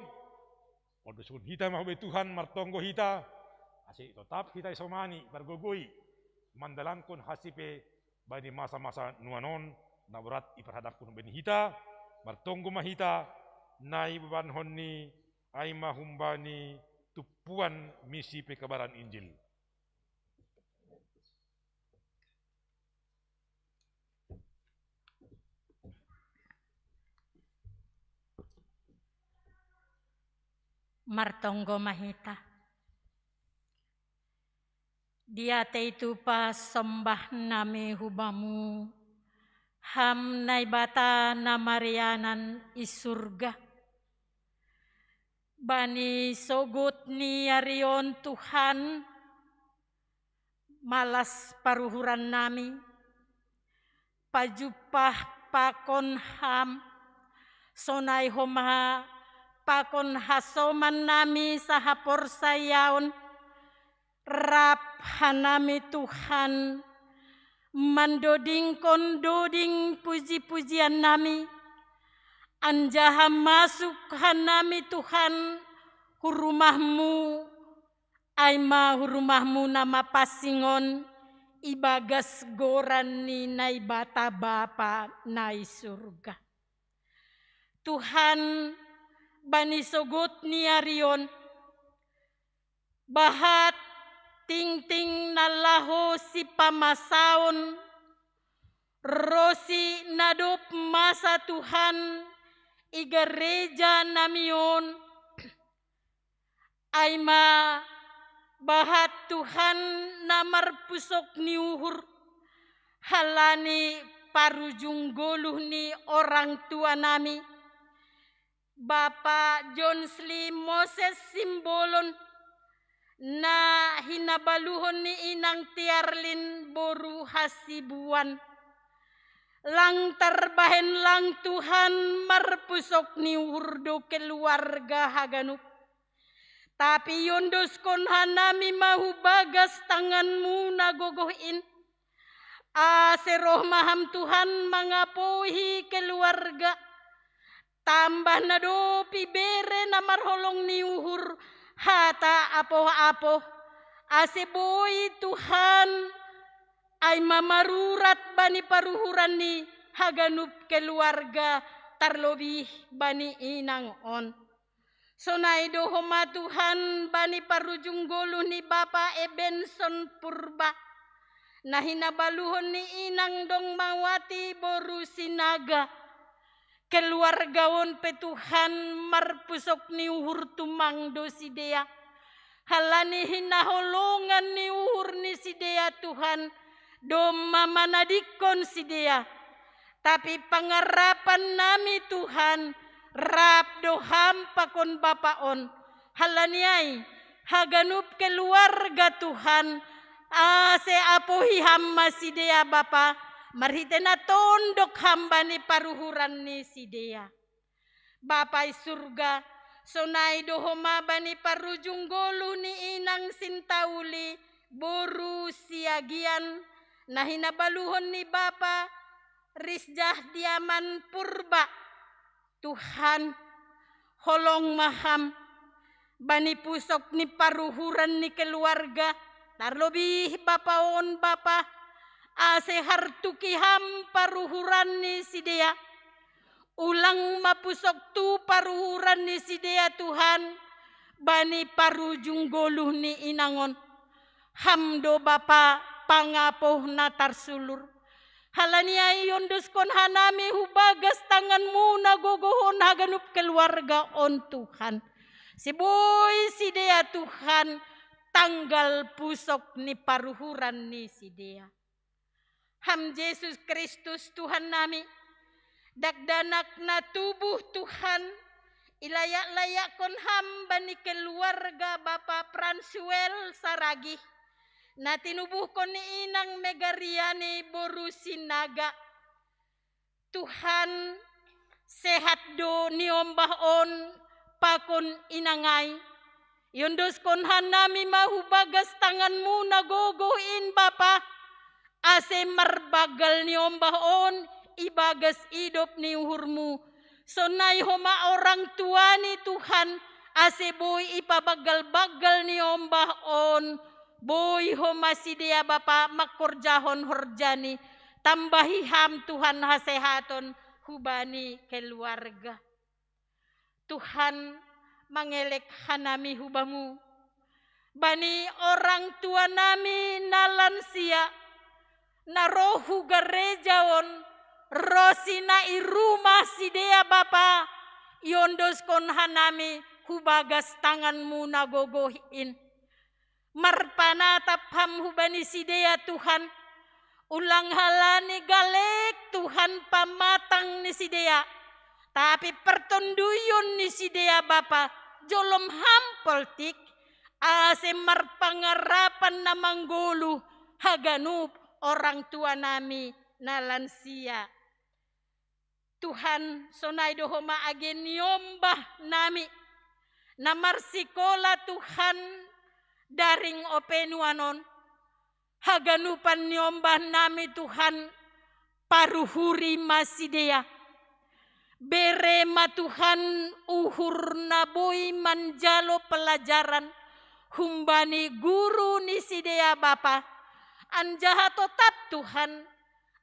porlu songon hita ma hubani Tuhan martonggo hita, ase totap hita isomani, pargogoi, mandalankon hansi pe bani masa-masa nuan on, na borat iparhadapkon hubani hita, martonggo ma hita, na ibebankon ni ai ma humbani tumpuan misi pekabaran Injil. Martonggo ma hita. Diatei tupa sombah nami hubamu, Ham Naibata na marianan i surga. Bani sogot ni ari on Tuhan, malas paruhuran nami, pajumpah pakon Ham, sonai homa pakon hasoman nami sahaporsayaon, rap hanami Tuhan, mandodingkon doding puji-pujian nami, anjaha masuk hanami Tuhan hu rumahmu, ai ma hu rumahmu na mapansing on ibagas goran ni Naibata Bapa na i surga. Tuhan, bani sogot ni ari on, bahat tingting na laho sipamasaon, ronsi na dob masa Tuhan i gareja nami on, ai ma bahat Tuhan na marpusok ni uhur, halani parujung goluh ni orang tua nami, Bapa John Slim Moses Simbolon, na hinabaluhon ni Inang Tiarlin boru Hasibuan. Lang tarbahen lang Tuhan marpusok ni uhur do keluarga haganup. Tapi iondoskon hanami ma hu bagas tanganmu na gogoh in. Ase roh ma ham Tuhan mangapohi keluarga. Tambah na dopi bere na marholong ni uhur hata apoh-apoh. Ase boi Tuhan ai mamarurat bani paruhuran ni haganup keluarga tarlobih bani inang on. Sonai do homa Tuhan bani parujung goluh ni Bapa Ebenson Purba. Na hinabaluhon ni inang Dongmawati boru Sinaga. Keluarga on pe Tuhan marpusok ni uhur tumang do sidea. Halani hinaholongan ni uhur ni sidea Tuhan, domma manadingkon sidea. Tapi pangarapan nami Tuhan, rap do ham pakon Bapa on. Halani ai, haganup keluarga Tuhan, ase apohi ham ma sidea Bapa, marhite na tondok ham bani paruhuran ni sidea. Bapa i surga, sonai do homa bani parujung goluh ni inang Sintauli, boru Siagian, na hinabaluhon ni Bapa Rizjah Diaman Purba. Tuhan, holong ma ham bani pusok ni paruhuran ni keluarga, tarlobih Bapa on Bapa, ase hartuki ham paruhuran ni sidea. Ulang ma pusok tu paruhuran ni sidea Tuhan, bani parujung goluh ni inang on. Ham do Bapa pangapoh na tarsulur. Halani ai iondoskon hanami hu bagas tanganmu na gogoh on haganup keluarga on Tuhan. Ase boi sidea Tuhan tanggal pusok ni paruhuran ni sidea. Ham Jesus Kristus Tuhan nami, dakdanak na tubuh Tuhan, ilayak-layakkon ham bani keluarga Bapa Fransuel Saragih, na tinubuhkon ni inang Megariani boru Sinaga. Tuhan, sehat do niombah on pakon inang ai. Iondoskon hanami ma hu bagas tanganmu na gogoh in Bapa, ase marbanggal niombah on i bagas idop ni uhurmu. Sonai homa orang tua ni Tuhan, ase boi ipabanggal-banggal niombah on, boi homa sidea Bapa mangkorjahon horjani. Tambahi ham Tuhan hasehaton hubani keluarga. Tuhan, mangelek hanami hubamu bani orang tua nami na lansia, na roh hu gareja on, ro sina i rumah sidea Bapa, iondoskon hanami hu bagas tanganmu na gogoh in. Marpanatap ham hubani sidea Tuhan, ulang halani galek Tuhan pamatang ni sidea, tapi partonduyon ni sidea Bapa jolom ham poltik, ase marpangarapan na manggoluh haganup orang tua nami na lansia. Tuhan, sonai do homa age niombah nami na marsikola Tuhan daring openuan on. Haganupan niombah nami Tuhan, paruhuri ma sidea. Bere ma Tuhan uhur na boi manjalo pelajaran humbani guru ni sidea Bapa. Anjaha totap Tuhan,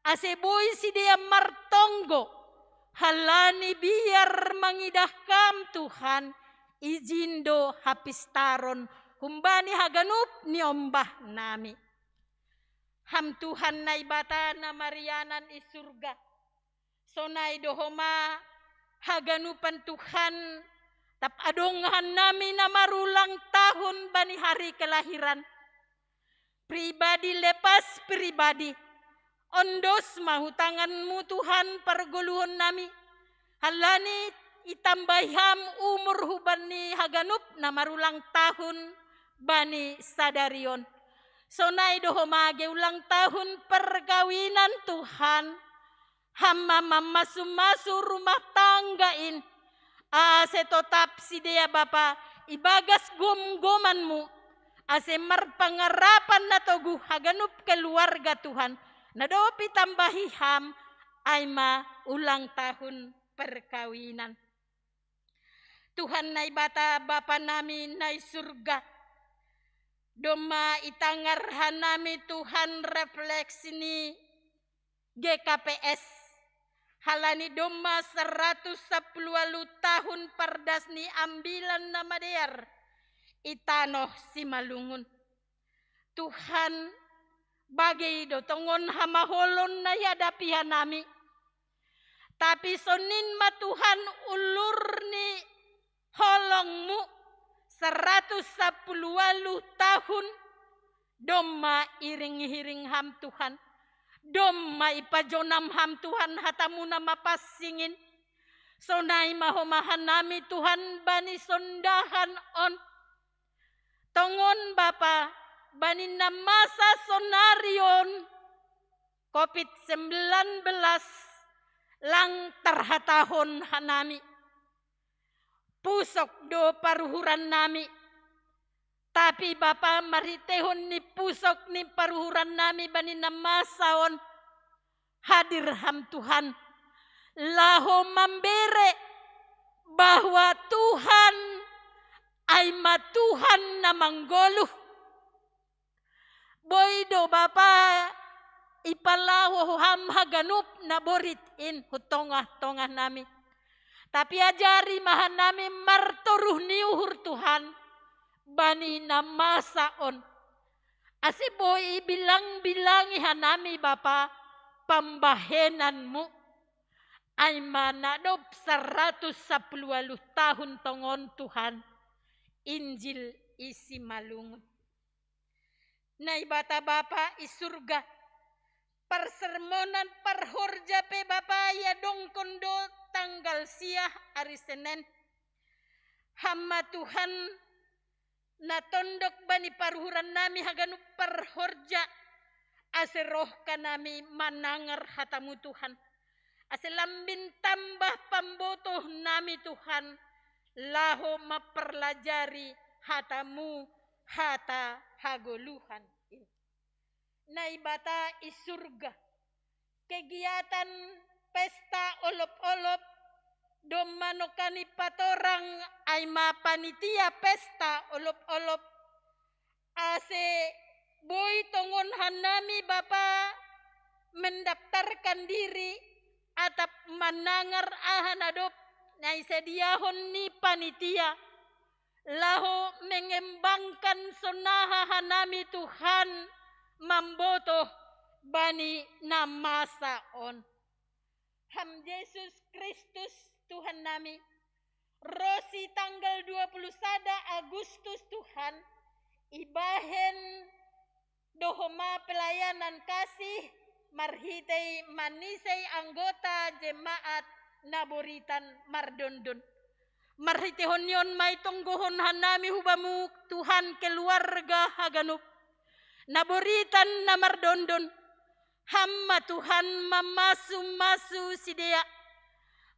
ase boi sidea martonggo, halani biar mangidah Kam Tuhan, ijin do hapistaron humbani haganup niombah nami. Ham Tuhan Naibata na marianan i surga, sonai do homa haganupan Tuhan, tap adong hanami na marulang tahun bani hari kelahiran. Pribadi lepas pribadi. Ondos ma hu tanganmu Tuhan pargoluhon nami. Halani itambahi ham umur hubani haganup na marulang tahun, bani sadari on. Sonai do homa age ulang tahun perkawinan Tuhan, hama mamasu-masu rumah tangga in, ase totap sidea Bapa ibagas gomgomanmu, ase marpangarapan na toguh haganup keluarga Tuhan, na dob itambahi ham ai ma ulang tahun perkawinan. Tuhan Naibata Bapa nami na i surga, domma itangar hanami Tuhan refleksi ni G K P S, halani domma seratus sapuluh walu tahun pardas ni Ambilan Namadear i tanoh Simalungun. Tuhan, bage do tongon hamaholon na ihadapi hanami. Tapi sonin ma Tuhan ulur ni holongmu, seratus sapuluh walu tahun, domma iring-iring ham Tuhan, domma ipajonam ham Tuhan hatamu na mapansingin. Sonai ma homa hanami Tuhan bani sondahan on. Tongon Bapa, bani na masa sonari on, covid sembilan belas, lang tarhatahon hanami. Pusok do paruhuran nami. Tapi Bapa, marhiteihon ni pusok ni paruhuran nami bani na masa on, hadir ham Tuhan, laho mambere bahwa Tuhan ai ma Tuhan na manggoluh. Boi do Bapa ipalaho ham haganup na borit in hu tongah-tongah nami. Tapi ajari ma hanami martoruh ni uhur Tuhan, bani na masa on. Ase boi bilang-bilangi hanami Bapa pambahenanmu. Ai ma na dob saratus sapuluh walu tahun tongon Tuhan, Injil i Simalungun. Naibata Bapa i surga, parsermonan parhorja pe Bapa iadongkon do tanggal sia ari Senen. Ham ma Tuhan na tondok bani paruhuran nami haganup parhorja, ase roh hanami manangar hatamu Tuhan. Ase lambin tambah pambotoh nami Tuhan, laho mamparlajari hatamu, hata hagoluhan. Naibata i surga. Kegiatan pesta olop-olop, domma nongkan ipatorang ai ma panitia pesta olop-olop. Ase boi tongon hanami Bapa mendaftarkan diri, atap manangar aha na dob na isadiahon ni panitia, laho mengembangkan sonaha hanami Tuhan mambotoh bani na masa on. Ham Jesus Kristus Tuhan nami, ro si tanggal dua puluh sada Agustus Tuhan, ibahen do homa pelayanan kasih marhitei manisei anggota jemaat na boritan mardondon. Marhiteihon ni on ma itonggohon hanami hu Bamu Tuhan keluarga haganup na boritan na mardondon, ham ma Tuhan mamasu-masu sidea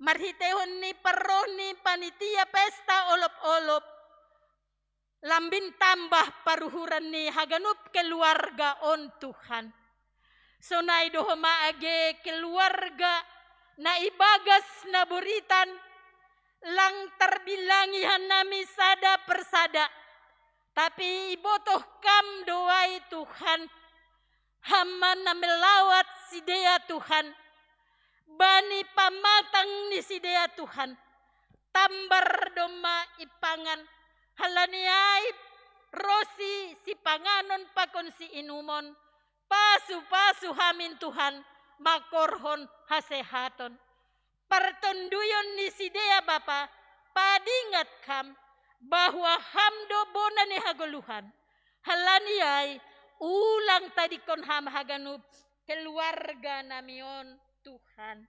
marhiteihon ni parroh ni panitia pesta olop-olop, lambin tambah paruhuran ni haganup keluarga on Tuhan. Sonai do homa age keluarga na ibagas na boritan, lang tarbilangi hanami sada persada, tapi ibotoh Kam do ai Tuhan, ham ma na melawat sidea Tuhan, bani pamatang ni sidea Tuhan, tambar domma ipangan, halani ai ro si sipanganon pakon siinumon, pasu-pasu hamin Tuhan, mangkorhon hasehaton. Partonduyon ni sidea Bapa, padingat Kam, bahwa Ham do bona ni hagoluhan. Halani ai, ulang tadingkon Ham haganup keluarga nami on Tuhan.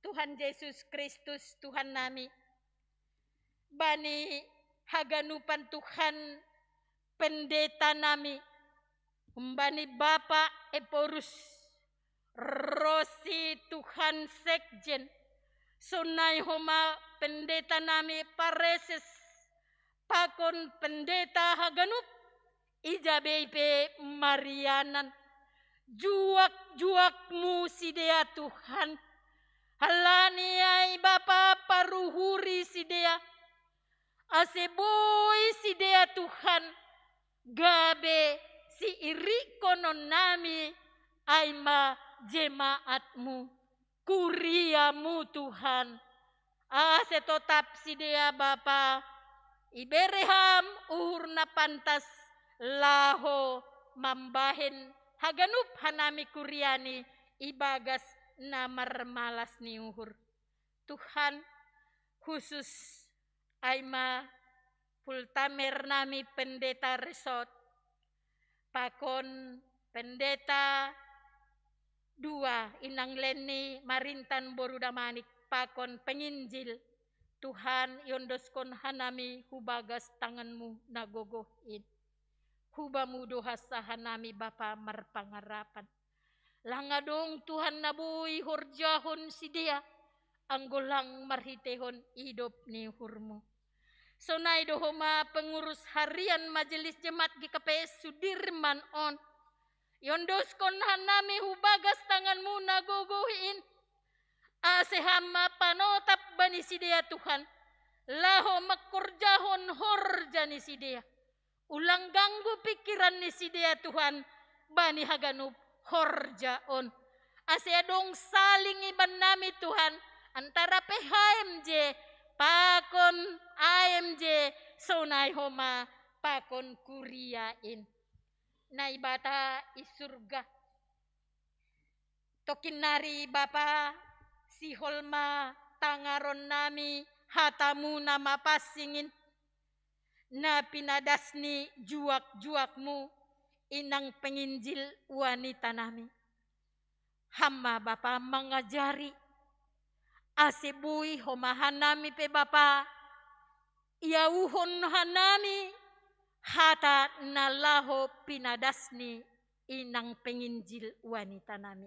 Tuhan Jesus Kristus Tuhan nami, bani haganupan Tuhan pendeta nami, humbani Bapa Ephorus, ro si Tuhan Sekjen, sonai homa pendeta nami Pareses, pakon pendeta haganup, ija bei pe marianan. Juak-juakmu sidea Tuhan. Halani ai Bapa paruhuri sidea. Ase boi sidea Tuhan. Gabe siirikkonon nami ai ma jemaatmu. Kuriamu Tuhan. Ase totap sidea Bapa, ibere Ham uhur na pantas laho mambahen haganup hanami kuriani ibagas na marmalas ni uhur. Tuhan, khusus ai ma pultamer nami pendeta Resot, pakon pendeta dua inang Leni Marintan boru Damanik, pakon penginjil. Tuhan, iondoskon hanami hubagas tanganmu na gogoh in. Hubamu do hansa hanami Bapa marpangarapan. Lang adong Tuhan na boi horjahon sidea, anggo lang marhitehon idop ni uhurmu. Sonai do homa pengurus harian Majelis Jemaat G K P S Sudirman on. Iondoskon hanami hubagas tanganmu na gogoh in. Ase Ham ma panotap bani sidea Tuhan. Laho mangkorjahon horja ni sidea. Ulang ganggu pikiran ni sidea Tuhan, bani haganup horja on. Ase adong saling iban nami Tuhan, antara P H M J, pakon A M J, sonai homa, pakon kuria in. Naibata i surga. Tongkin nari Bapa, sihol ma tangaron nami hatamu na mapansing in. Na pinadas ni juak-juakmu inang penginjil wanita nami. Ham ma Bapa mangajari. Ase boi homa hanami pe Bapa, iauhon hanami hata na laho pinadas ni inang penginjil wanita nami.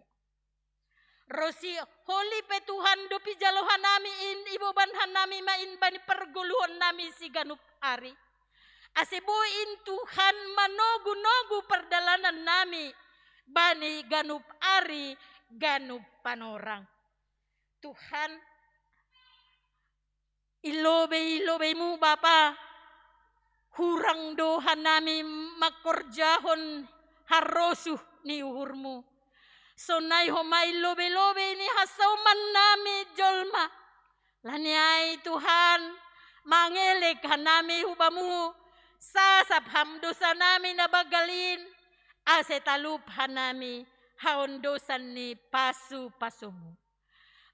Ro si holi pe Tuhan dob ijalo hanami in iboban hanami ma in bani pargoluhon nami siganup ari. Ase boi in Tuhan manogu-nogu pardalanan nami bani ganup ari ganup panorang. Tuhan, i lobei-lobeimu Bapa, hurang do hanami mangkorjahon harosuh ni uhurmu. Sonai homa i lobei-lobei ni hasauman nami jolma. Alani ai Tuhan, mangelek hanami hubamu, sasap Ham dosa nami na banggal in, ase talup hanami haondosan ni pasu-pasumu.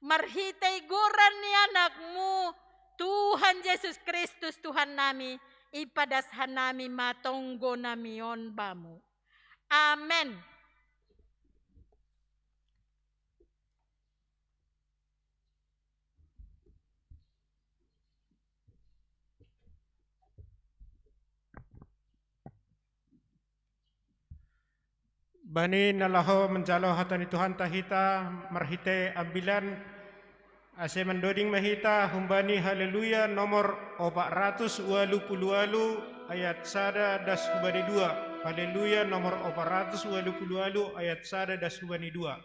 Marhitei goran ni Anakmu, Tuhan Jesus Kristus Tuhan nami, ipadas hanami ma tonggo nami on Bamu. Amen. Bani na laho manjalo hata ni Tuhanta hita marhitei ambilan, ase mandoding ma hita humbani Haleluya nomor opat ratus ualu pulu ualu ayat sada das hubani dua. Haleluya nomor opat ratus ualu pulu ualu ayat sada das hubani dua.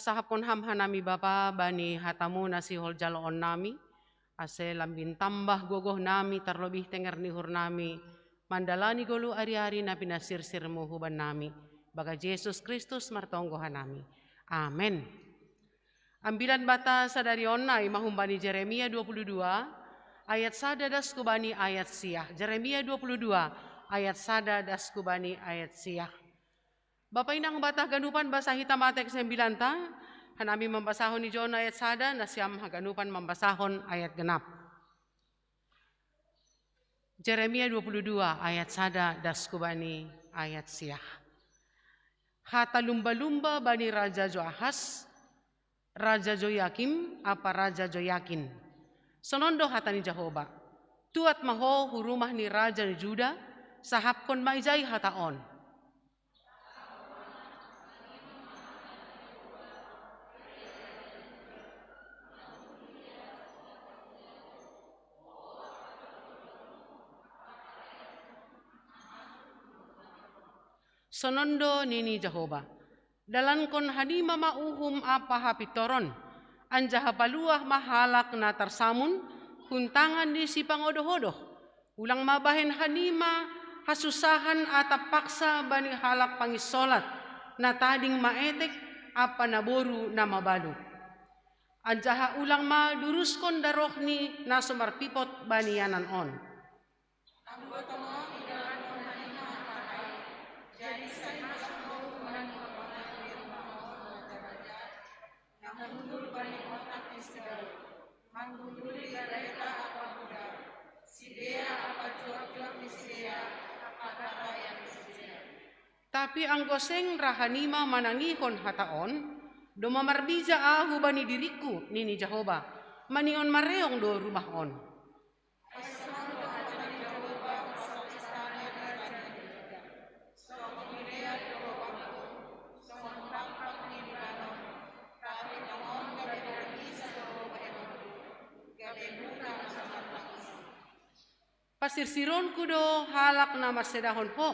Sahapkon ham hanami Bapa bani hatamu na sihol jaloon nami, ase lambin tambah gogoh nami tarlobih tenger ni uhur nami, mandalani goluh ari-ari na pinasirsirmu huban nami, bagas Jesus Kristus martonggo hanami. Amen. Ambilan bata sadari on nai ma humbani Jeremia dua puluh dua ayat sada das kubani ayat siah. Jeremia dua puluh dua ayat sada das kubani ayat siah. Bapa inang bata ganupan basa hita matek sembilanta, hanami mambasahon ijon ayat sada, nasiam haganupan mambasahon ayat genap. Jeremia dua puluh dua ayat sada das kubani ayat siah. Hata lumba-lumba bani Raja Joahas, Raja Joyakim, apa Raja Joyakin. Sonon do hata ni Jahoba. Tuat ma ho hu rumah ni raja ni Juda, sahapkon ma ijai hata on. Sonon do nini Jahoba. Dalankon hanima ma uhum ampa hapintoron, anjaha paluah ma halak na tarsamun hun tangan ni sipangodoh-odoh. Ulang ma bahen hanima hasusahan atap paksa bani halak panginsolat, na tading maetek ampa naboru na mabalu. Anjaha ulang ma duruskon darohni na so marpipot bani ianan on. Anggo tongon idalankon hanima hata ai, jadi sai ma songon humbani otak ni rumah on raja-raja, na hundul bani otak ni si Daud, manggunduli bareta ampa budak, sidea ampa juak-juak ni sidea ampa tarayang ni sidea. Tapi anggo seng ra hanima manangihon hata on, domma marbija ahu bani diringku, nini Jahoba, maningon mareong do rumah on. Pasirsironku do halak na marsedahon ho,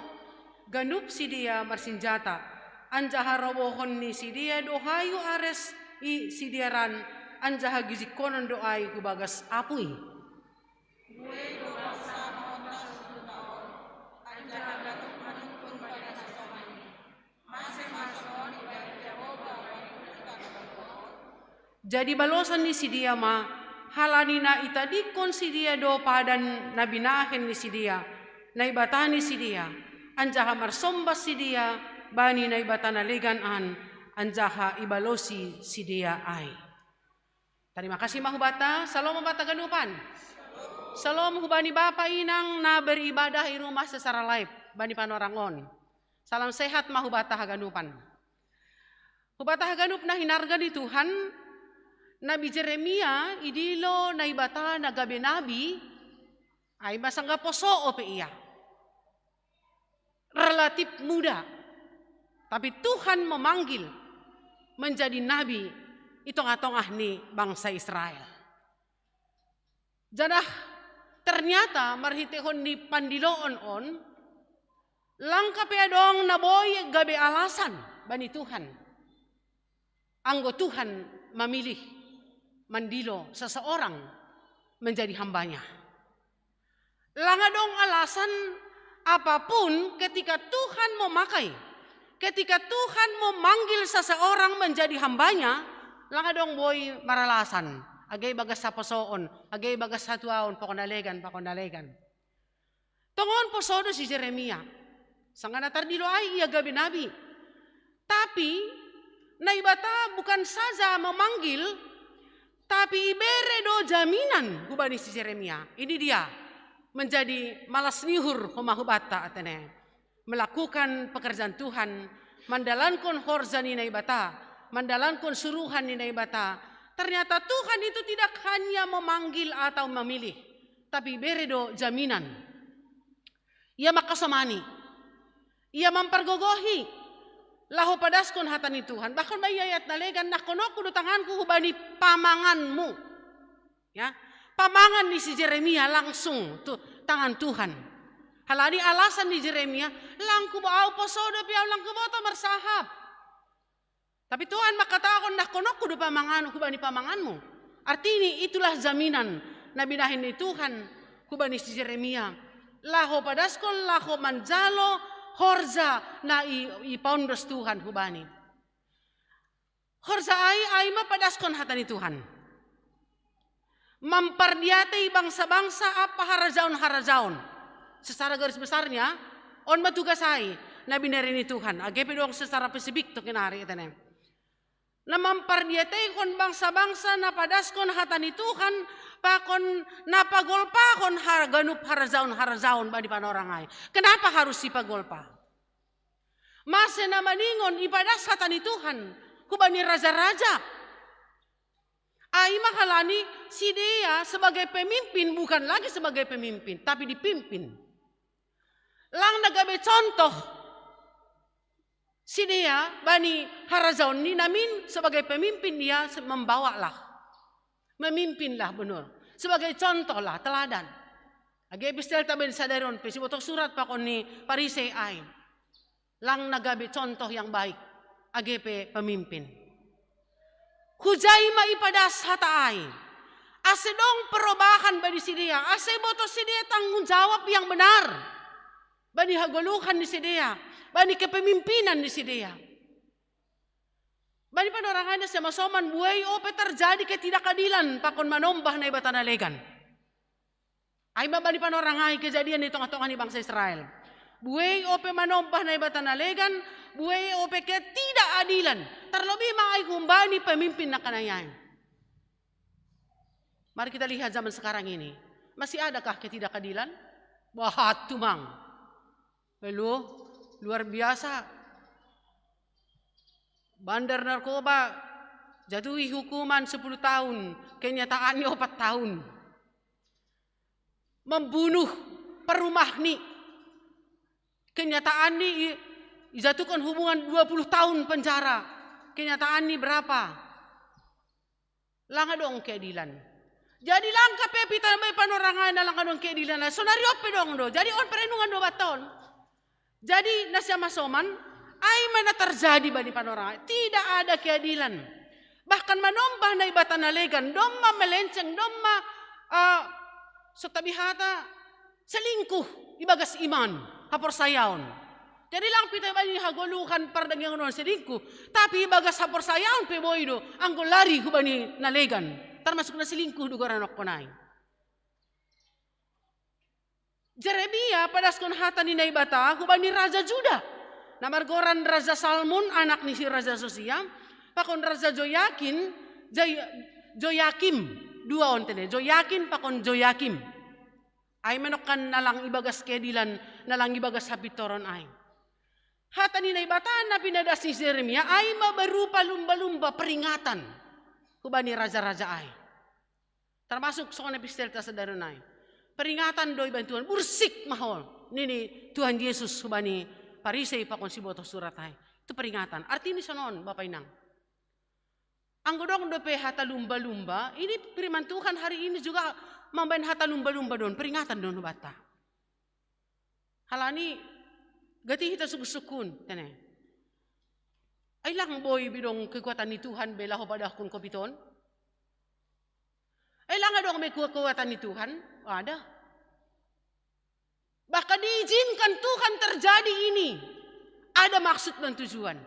ganup sidea marsinjata, anjaha robohon ni sidea do hayu ares i sidearan, anjaha gijingkonon do ai hu bagas apui. Buei do bangsa mahontas tu huta on, anjaha ganup manungkun pada hasomani. Mase ma songon i bani Jahoba bani huta na bagot? Jadi balosan ni sidea ma, halani na itadingkon sidea do padan na binahen ni sidea, naibata ni sidea, anjaha marsombas sidea bani naibata na legan an, anjaha ibalosi sidea ai. Tarima kasih ma hubanta, salom ma banta ganupan. Salom hubani bapa inang na beribadah i rumah secara live bani panorang on. Salam sehat ma hubanta haganupan. Hubanta haganup na hinarga ni Tuhan, Nabi Jeremia idilo Naibata na gabe nabi, ai ma sanggah poso ope ia. Relatif muda, tapi Tuhan memanggil menjadi nabi i tongah-tongah ni bangsa Israel. Janah ternyata marhiteihon ni pandiloon on, lang ka pe adong na boi gabe alasan bani Tuhan. Anggo Tuhan mamilih mandilo seseorang menjadi hambanya. Lang adong alasan apapun ketika Tuhan memakai, ketika Tuhan memanggil seseorang menjadi hambanya, lang adong boi maralasan, age bagas haposoon, age bagas hatuaon, pakon na legan, pakon na legan. Tongon poso do si Jeremia. Sanga na tardilo ai ia gabe nabi. Tapi Naibata bukan saja memanggil, tapi ibere do jaminan hubani si Jeremia. Ini dia menjadi malas ni uhur homa hubanta atene. Melakukan pekerjaan Tuhan, mandalankon horja ni Naibata, mandalankon suruhan ni Naibata. Ternyata Tuhan itu tidak hanya memanggil atau memilih, tapi ibere do jaminan. Ia mangkasomani, ia mampargogohi, laho padaskon hata ni Tuhan. Bahkan bagi ayat na legan, nangkononku do tanganku hubani pamanganmu. Ya, pamangan ni si Jeremia langsung tu tangan Tuhan. Halani alasan ni Jeremia, lang kuboto au poso dope au, lang kuboto marsahap. Tapi Tuhan mangkatahon, nangkononku do pamangan hubani pamanganmu. Artini itulah jaminan na binahen ni Tuhan hubani si Jeremia. Laho padaskon, laho manjalo horja na i, ipaondos Tuhan hubani. Horja ai, ai ma padaskon hata ni Tuhan. Mampardiatei bangsa-bangsa ampa harajaon-harajaon. Secara garis besarnya, on ma tugas ai na binere ni Tuhan. Age pe dong secara spesifik tu kenari itene. Na mampardiateihon bangsa-bangsa, na padaskon hata ni Tuhan, pakon na pagolpahon haganup harajaon-harajaon bani panorang ai. Kenapa harus sipagolpa? Mase na maningon ipadas hata ni Tuhan hubani raja-raja? Ai ma halani sidea sebagai pemimpin, bukan lagi sebagai pemimpin, tapi dipimpin. Lang na gabe contoh sidea bani harajaon ni namin sebagai pemimpin, dia se-, membawalah. Memimpinlah benur. Sebagai contohlah, teladan. Age epistelta baen sadari on pe, sibotoh surat pakon ni Parisei ai. Lang na gabe contoh yang baik age pe pemimpin. Hujai ma ipadas hata ai. Ase dong perubahan bani sidea, ase ibotoh sidea tanggung jawab yang benar bani hagoluhan ni sidea, bani kepemimpinan ni sidea. Bani panorang ai, na sian masoman, buei ope terjadi ketidakadilan pakon manombah Naibata na legan. Ai ma bani panorang ai kejadian di tongah-tongah ni bangsa Israel. Buei ope manombah Naibata na legan, buei ope ketidakadilan. Terlebih ma ai humbani pemimpin nangkaningan. Mari kita lihat zaman sekarang ini. Masih adakah ketidakadilan? Bahat tumang. Lalu, luar biasa. Bandar narkoba, jatuhi hukuman sepuluh tahun, kenyataannya empat tahun. Membunuh perumahni, kenyataannya i-, dijatuhkan hukuman dua puluh tahun penjara. Kenyataannya berapa? Lang adong keadilan. Jadi langka pe hita bani panorang ai na lang adong keadilan, sonari on pe dong do. Jadi on perenungan do banta on. Jadi na sian masoman, ai ma na terjadi bani panorang ai. Tidak ada keadilan. Bahkan manombah Naibata na legan, domma melenceng, domma, eh, so tabi hata, selingkuh ibagas iman, haporsayaon. Jadi lang pe hita bani hagoluhan pardagingon on selingkuh, tapi ibagas haporsayaon pe boi do, anggo lari hubani na legan, termasuk na selingkuh do goranon on ai. Jeremia padaskon hata ni Naibata hubani raja Juda, na margoran raja Salmun, anak ni si raja Josia, pakon raja Joyakin, Jay-, Joyakim, dua on tene, Joyakin pakon Joyakim. Ai ma nangkin na lang ibagas keadilan, na lang ibagas hapintoron ai. Hata ni Naibata na pinadas ni Jeremia ai ma berupa lumba-lumba peringatan hubani raja-raja ai. Termasuk songon epistelta sadari on ai. Peringatan do ibaen Tuhan, bursik ma ho, nini Tuhan Jesus hubani Parisei pakon sibotoh surat ai. Itu peringatan. Artini sonon, Bapa Inang. Anggo dong dope hata lumba-lumba, ini firman Tuhan hari ini juga mambaen hata lumba-lumba do on, peringatan do on hubanta. Halani gati hita sungkun-sungkun, tene. Ai lang boi be dong kekuatan ni Tuhan be laho padahkon covid on? Ai lang adong be kekuatan ni Tuhan? Ada. Bahkan diizinkan Tuhan terjadi ini, ada maksud dan tujuan.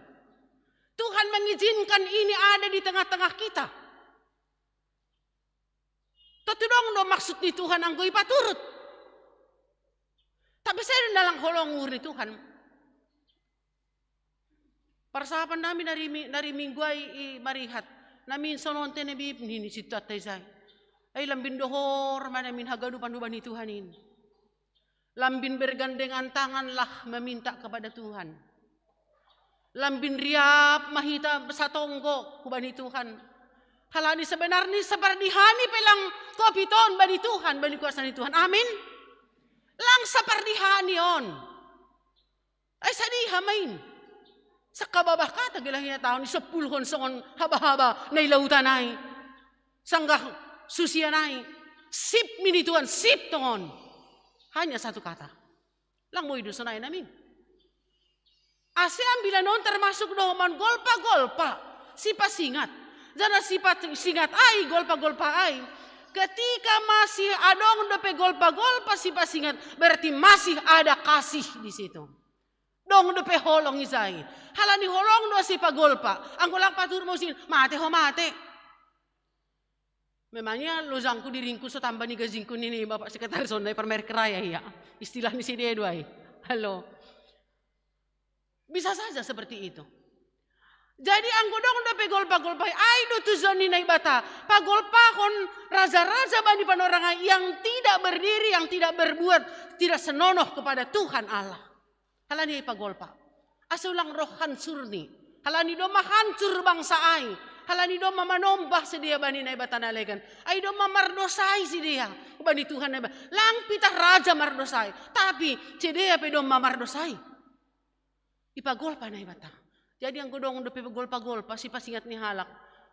Tuhan mengizinkan ini ada di tengah-tengah kita. Tontu dong do maksud ni Tuhan anggo ipaturut. Tapi sai do na lang holong uhur ni Tuhan. Parsahapan nami nari mi-, nari Minggu ai i Marihat. Nami sonon tene bib nini situan ta isai. Ai lambin dohor ma nami haganupan hubani Tuhan in. Lambin bergandengan tanganlah meminta kepada Tuhan. Lambin riap ma hita satonggo hubani Tuhan. Halani sebenarni sapardiha ni pe lang covid on bani Tuhan, bani kuasa ni Tuhan. Amin. Lang sapardiha ni on. Ai sadiha ma in. Sangkababah kata gelah hina taon, isompulhon songon haba-haba na i lautan ai. Sanggah susian ai. Sip ma i ni Tuhan, sip tongon. Hanya satu kata. Lang boi do sonai nami. Ase ambilan on termasuk do mangolpa-golpa. Sipasingat. Jana sipasingat ai, golpa-golpa ai. Ketika masih adong dope golpa-golpa sipasingat, berarti masih ada kasih di situ. Dong dope holong i jai. Halani holong do sipagolpa. Anggo lang paturut muse, mate ho mate. Memangnya lojangku diringkus so tamba ni gajingku nini Bapak Sekretaris on, nai parmerek raya ia. Istilah ni sidea do ai. Halo. Bisa saja seperti itu. Jadi anggo dong dope golpa-golpa ai, ai do tujuan ni Naibata. Pagolpahon raja-raja bani panorang ai yang tidak berdiri, yang tidak berbuat, tidak senonoh kepada Tuhan Allah. Halani ai pagolpa. Asa ulang roh hansurni. Halani domma hancur bangsa ai. Halani domma manombah sidea bani naibata na legan. Ai domma mardosai sidea bani Tuhan Naibata. Lang pitah raja mardosai. Tapi sidea pe domma mardosai. Ipagolpa Naibata. Jadi anggo dong dope golpa-golpa sipasingat ni halak,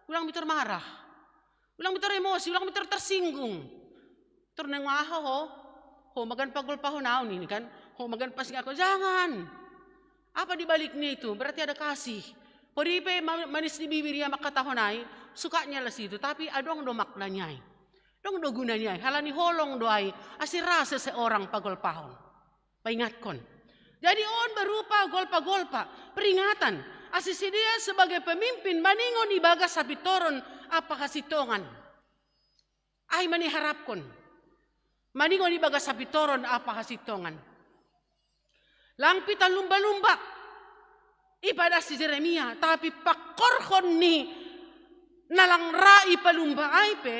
ulang bitor marah. Ulang bitor emosi, ulang bitor tersinggung. Tor nang aha ho? Ho magan pagolpahon au nini kan? Ho magan pasingathon, jangan. Apa di baliknya itu? Berarti ada kasih. Poripe ma-, manis di bibir ia mangkatahon ai, sukanya lah situ, tapi adong do maknanya ai. Dong do gunanya ai, halani holong do ai, asa ra seseorang pagolpahon. Paingatkon. Jadi on berupa golpa-golpa, peringatan. Asa sidea sebagai pemimpin maningon ibagas hapintoron ampa hasintongan. Ai ma na iharapkon. Maningon ibagas hapintoron ampa hasintongan. Lang pitah lumba-lumba ipadas si Jeremia, tapi pangkorhon ni na lang ra ipalumba ai pe,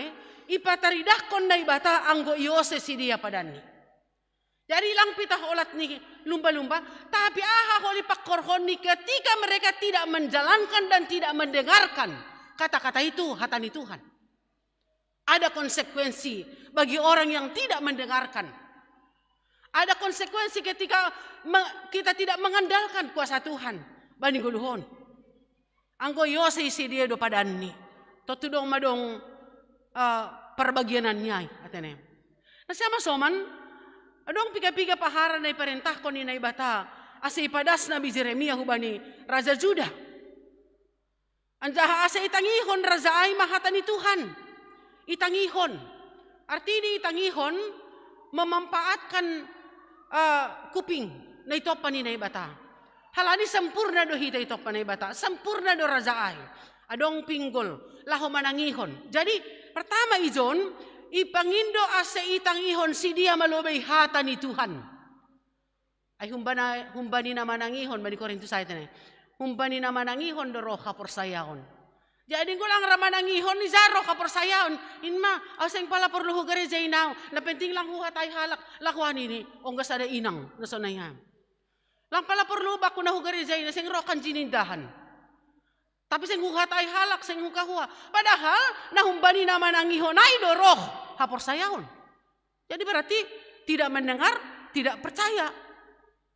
ipataridahkon Naibata anggo iose sidea padanni. Jadi lang pitah olat ni lumba-lumba, tapi aha holi pangkorhonni ketika mereka tidak menjalankan dan tidak mendengarkan kata-kata itu, hata ni Tuhan. Ada konsekuensi bagi orang yang tidak mendengarkan. Ada konsekuensi ketika me-, kita tidak mengandalkan kuasa Tuhan bani ngolu on. Anggo iose sidea do padanni, tontu dong ma dong, eh, parbagianannya ai, atene. Na sian ma soman, adong piga-piga pahara na iparentahkon ni Naibata asa ipadas Nabi Jeremia hubani raja Juda. Anjaha asa itangihon raja ai ma hata ni Tuhan. Itangihon. Artini itangihon, memanfaatkan, eh, kuping na itompa ni Naibata. Halani sempurna do hita itompa Naibata, sempurna do raja ai. Adong pinggol, laho manangihon. Jadi, pertama ijon, ipangindo asa itangihon sidea ma lobei hata ni Tuhan. Ai humbana-, humbani na manangihon, bani Korintus ai tene. Humbani na manangihon do roh haporsayaon. Jadi anggo lang ra manangihon, ija roh haporsayaon. In ma, au seng pala porlu hu gareja inang. Na penting lang huhatai halak, laho anini, ongga sada inang, na sonai ha. Lang pala porlu bakku na hu gareja inang, seng roh kan jinindahan. Tapi seng huhatai halak, seng hukahua. Padahal na humbani na manangihon ai do roh haporsayaon. Jadi berarti tidak mendengar, tidak percaya.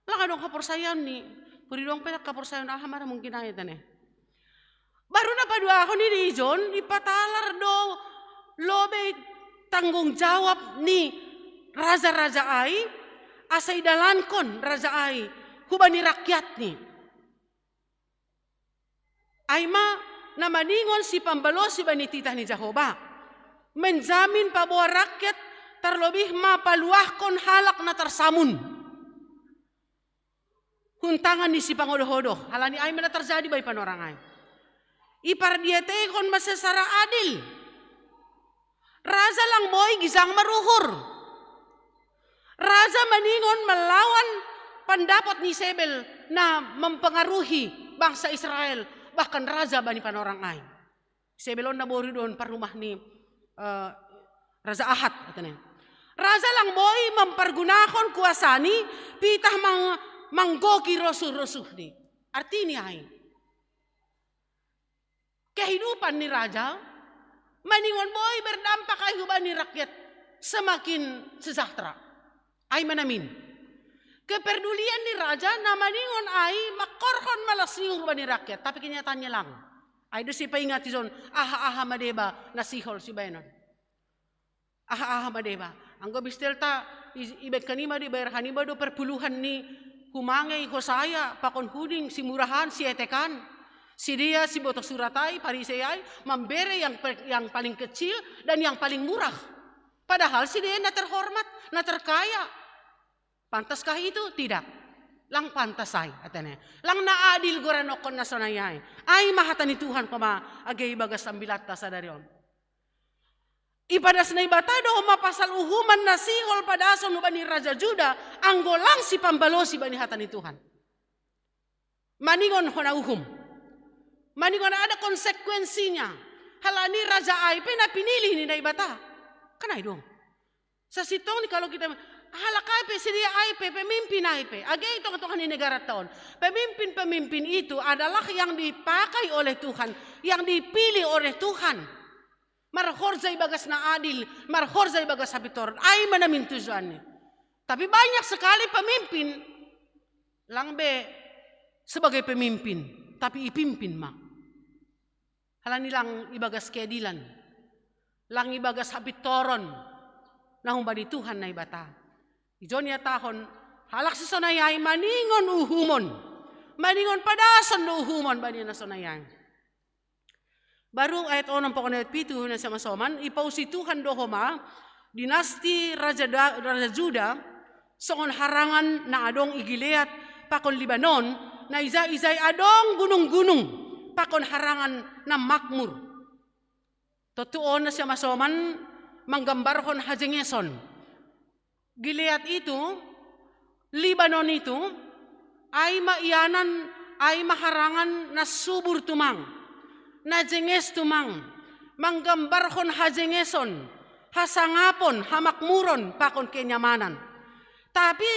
Lang adong haporsayaon ni, pudi dong pe haporsayaon aha ma ra mungkin ai tene. Baru na paduahon i di ijon, ipatalar do lobei tanggung jawab ni raja-raja ai, asa idalankon raja ai hubani rakyatni. Ai ma na maningon sipambalosi bani titah ni Jahowa, menjamin paboa rakyat, tarlobih ma paluahkon halak na tarsamun hun tangan ni sipangodoh-odoh, halani ai ma na tarjadi bani panorang ai. Ipardiateihon ma secara adil. Raja lang boi ginjang maruhur. Raja maningon melawan pandapot ni Isebel na mempengaruhi bangsa Israel, bahkan raja bani panorang ai. Isebel on na boru do on parrumah ni, eh, Raja Ahab, katanya. Raja lang boi mempergunakan kuasani pitah mang-, manggohi rosuh-rosuhni. Artini ai, kehidupan ni raja maningon boi berdampak ai hubani rakyat semakin sejahtera. Ai ma na min. Keperdulian ni raja na maningon ai mangkorhon ma las ni uhur bani rakyat, tapi kenyataannya lang. Ai do sipaingat ijon aha-aha ma deba na sihol sibaenon. Aha-aha ma deba. Anggo bistelta i-, ibaen hanima do, ibaen hanima do perpuluhan ni Humangge, Hosaya, pakon Huding, Simurahan, Sietekan. Si dia si botok surat ai, Farisei ai, memberi yang, yang paling kecil dan yang paling murah. Padahal si dia na terhormat, na terkaya. Pantaskah itu? Tidak. Lang pantas ai, hatana. Lang na adil gora nokkon na sonai ai. Ai ma hata ni Tuhan koma age ibagas ambilatta sadari on. Ipadas Naibata do homa pasal uhuman na sihol padason hubani raja Juda, anggo lang sipambalosi bani hata ni Tuhan. Maningon hona uhum. Maningon ada konsekuensinya. Halani raja ai pe na pinilih ni Naibata. Kan ai dong. Sasintongni kalau kita halak ai pe, si dia ai pe, pemimpin ai pe. Age i tongah-tongah ni negara ta on. Pemimpin-pemimpin itu adalah yang dipakai oleh Tuhan, yang dipilih oleh Tuhan. Marhorja ibagas na adil, marhorja ibagas hapintoron. Ai ma na mintujuanni. Tapi banyak sekali pemimpin, lang be sebagai pemimpin, tapi ipimpin ma. Halani lang ibagas keadilan, lang ibagas hapintoron na humbani Tuhan Naibata. Ijon ihatahon, halak sisonai ai maningon uhumon, maningon padason do uhumon bani na sonai ai. Baru ayat onom pakon ayat pitu na siamasoman, ipausi Tuhan do homa dinasti raja, da, raja Juda, songon harangan na adong i Gilead pakon Libanon, na ija-ijai adong gunung-gunung pakon harangan na makmur. Tontu on na siamasoman manggambarhon hajengeson. Gilead itu, Libanon itu, ai ma ianan, ai ma harangan na subur tumang, na jenges tumang, manggambarhon hajengeson, hasangapon, hamakmuron pakon kenyamanan. Tapi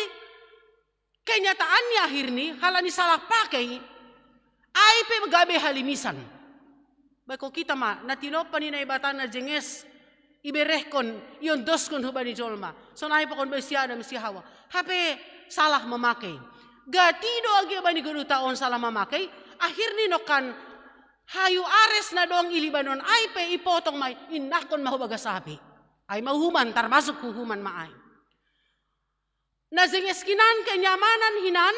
kenyataannya akhirni halani salah pakai, ai pe gabe halimisan. Baikon hita ma na tinompa ni Naibata na jenges iberehkon, iondoskon hubani jolma. Sonai pakon bai si Adam si Hawa. Hape salah memakai. Gati do age bani goluhta on salah memakai, akhirni nongkan hayu ares na dong i Libanon ai pe ipotong ma i, indahkon ma hubagas api. Ai ma uhuman, tarmasuk uhuman ma ai. Na jenges hinan, kenyamanan hinan,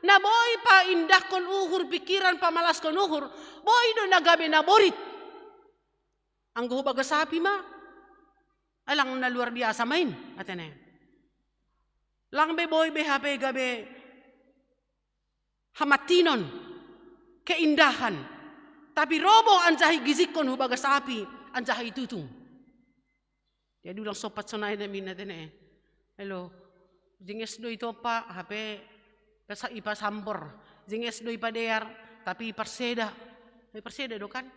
na boi paindahkon uhur, pikiran, pamalaskon uhur, boi do na gabe na borit. Anggo hubagas api ma, ai lang na luar biasa ma i, hatana. Lang be boi be hape gabe hamattinon, keindahan. Tapi roboh anjaha igijikkon hubagas api, anjaha itutung. Jadi ulang sompat sonai nami, hatana. Elo, jenges do itompa, hape pasa-, ipasampor. Jenges do ipadear, tapi iparseda. Iparseda do kan?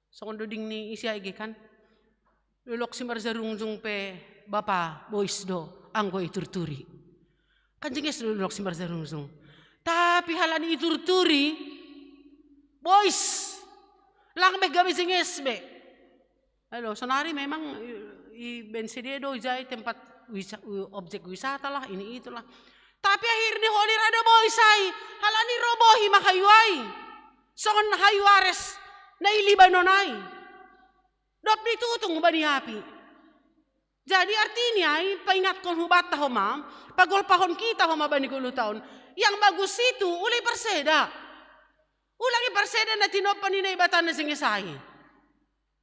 Songon doding ni isi ai ge kan? Dolok Simarjarungjung pe bapa bois do, anggo iturturi. Kan jenges do Dolok Simarjarungjung. Tapi halani iturturi, bois. Lang be gabe jenges be. Elo, sonari memang i, i bensi dia do ijai tempat wisa-, objek wisata lah, ini itulah. Tapi akhirni holi rada bois ai, halani robohi ma hayu ai. Songon hayu ares na i Libanon ai. Dob ditutung bani api. Jadi artini ai, paingatkon hubanta homa, pagolpahon hita homa bani goluhta on. Yang bagus itu, uli parseda. Ulang iparseda na tinompa ni Naibata na jenges ai.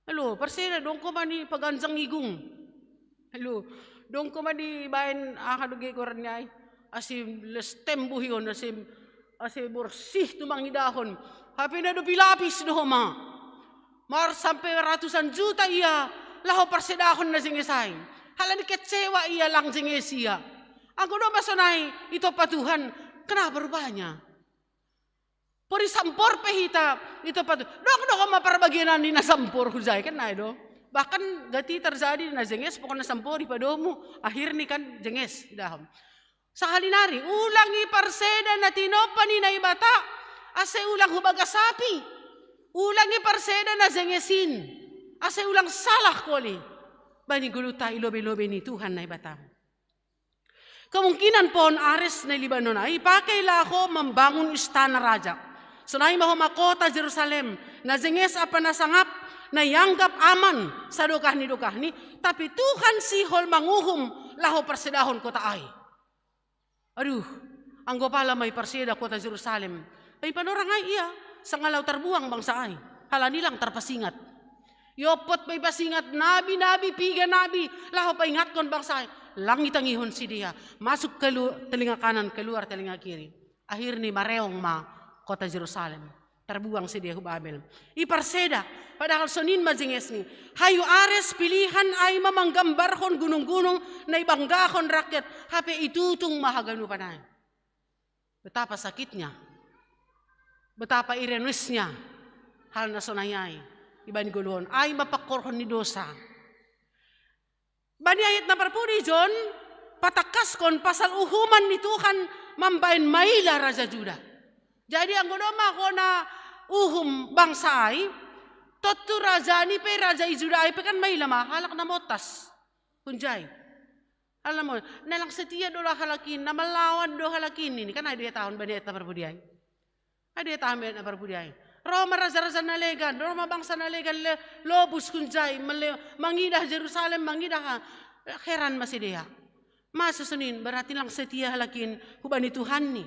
Elo, parseda dong koma ni paganjang igung. Elo, dong koma ni baen aha do ge goarna ai. Ase les tembuhi on, ase, ase borsih tumang idahon. Hape na dob ilapis do homa. Mar sampe ratusan juta ia laho parsedahon na jenges ai. Halani kecewa ia, lang jenges ia. Anggo do ma sonai itompa Tuhan, kenapa rupanya? Pori sampor pe hita, itompa Tuhan. Dong do homa parbagenan ni na sampor hujai, kan ai do. Bahkan gati terjadi na jenges, pokokna sampor ipadomu, akhirni kan jenges idahon. Sahali nari, ulang iparseda na tinompa ni Naibata, ase ulang hubagas api. Ulang iparseda na jenges in, ase ulang salah holi bani goluhta i lobi-lobi ni Tuhan Naibata. Kemungkinan pohon ares na i Libanon ai ipake laho mambangun istana raja. Sonai ma homa kota Jerusalem, na jenges ampa na sangap, na ianggap aman sadokah ni dokahni, tapi Tuhan sihol manguhum laho parsedahon kota ai. Aduh, anggo pala ma iparseda kota Jerusalem, ai panorang ai ia. Sangalau tarbuang bangsa ai, halani lang tarpasingat. Yoppot pa ipasingat nabi-nabi, piga nabi, laho paingatkon bangsa ai. Lang itangihon sidea, masuk kelu-, telinga kanan, keluar telinga kiri. Akhirni mareong ma kota Jerusalem. Tarbuang sidea hu Babel. Iparseda, padahal sonin ma jengesni. Hayu ares pilihan ai ma manggambarhon gunung-gunung na ibanggahon rakyat, hape itutung ma haganupan ai. Betapa sakitnya, betapa ironisnya hal na sonai ai. Ibani goluhon ai ma pangkorhon ni dosa. Bani ayat na parpudi John patangkaskon pasal uhuman ni Tuhan mambaen maila raja Juda. Jadi anggo domma hona uhum bangsa ai, tontu raja ni pe, raja i Juda ai pe kan maila ma, halak na montas. Hunjai. Halak na montas. Na lang setia do halak i, na malawan do halak i nini, kan ai do ihatahon bani ayat na parpudi ai. Ai do ihatahon bani ayat na parpudi ai. Ro ma raja-raja na legan, ro ma bangsa na legan le, lobus hunjai, mele-, mangidah Jerusalem, mangidah ha-, heran ma sidea. Masa sonin, berarti lang setia halak i hubani Tuhan ni.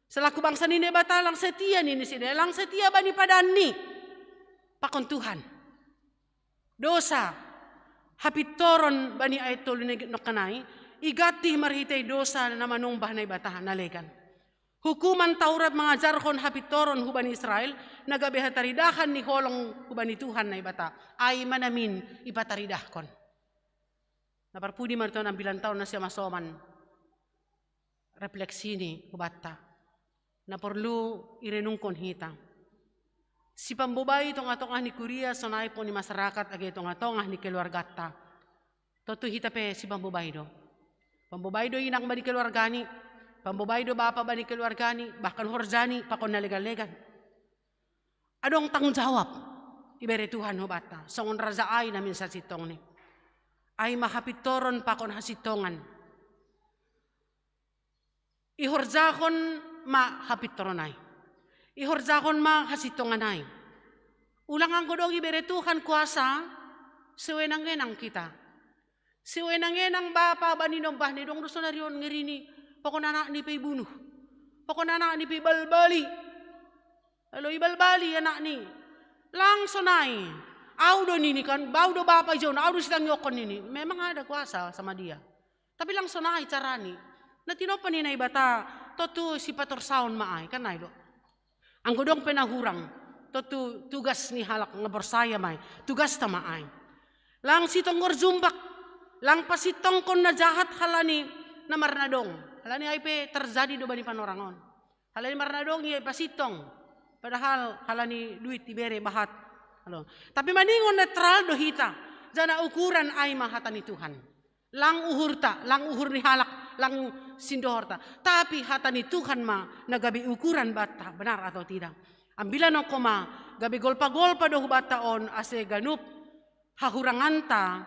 Selaku bangsa ni Naibata lang setia nini sidea, lang setia bani padan ni. Pakon Tuhan. Dosa, hapintoron bani ayat tolu nangkin ai, iganti marhitei dosa na manombah Naibata na legan. Hukuman Taurat mangajarhon hapintoron hubani Israel, na gabe hataridahan ni holong hubani Tuhan Naibata. Ai ma namin ipataridahkon. Na parpudi ma ri on ambilan taon na siamasoman. Refleksi ni hubanta. Na porlu irenungkon hita. Sipambobai tongah-tongah ni kuria sonai pe ni masyarakat age tongah-tongah ni keluarganta. Tontu hita pe sipambobai do. Pambobai do inang bani keluargani, pambobai do bapa bani keluargani, bahkan horjani, pakon na legan-legan. Adong tanggung jawab ibere Tuhan hubanta, songon raja ai namin sasintongni. Ai ma hapintoron pakon hasintongan. Ihorjahon ma hapintoron ai. Ihorjahon ma hasintongan ai. Ulang anggo dong ibere Tuhan kuasa, sewenang-wenang hita. Sewenang-wenang bapa bani nombahni, dong do sonari on ngerini, pakon anakni pe ibunuh. Pakon anakni pe ibalbali. Lalu ibalbali anakni. Lang sonai. Au do nini kan, au do bapa ijon, au do sitangihon nini. Memang ada kuasa sama dia. Tapi lang sonai carani. Na tinompa ni Naibata, tontu sipatorsaon ma ai, kan ai do. Anggo dong pe na hurang, tontu tugas ni halak na porsaya ma ai, tugasta ma ai. Lang sitonggor jumbak, lang pasintongkon na jahat halani na marnadong. Halani ai pe terjadi do bani panorang on. Halani marnadong ia ipasintong, padahal halani duit ibere bahat. Halo. Tapi maningon netral do hita, jala ukuran ai ma hata ni Tuhan. Lang uhurta, lang uhur ni halak, lang sindohorta. Tapi hata ni Tuhan ma na gabe ukuran banta, benar atau tidak. Ambilan on ma, gabe golpa-golpa do hubanta on ase ganup hahuranganta,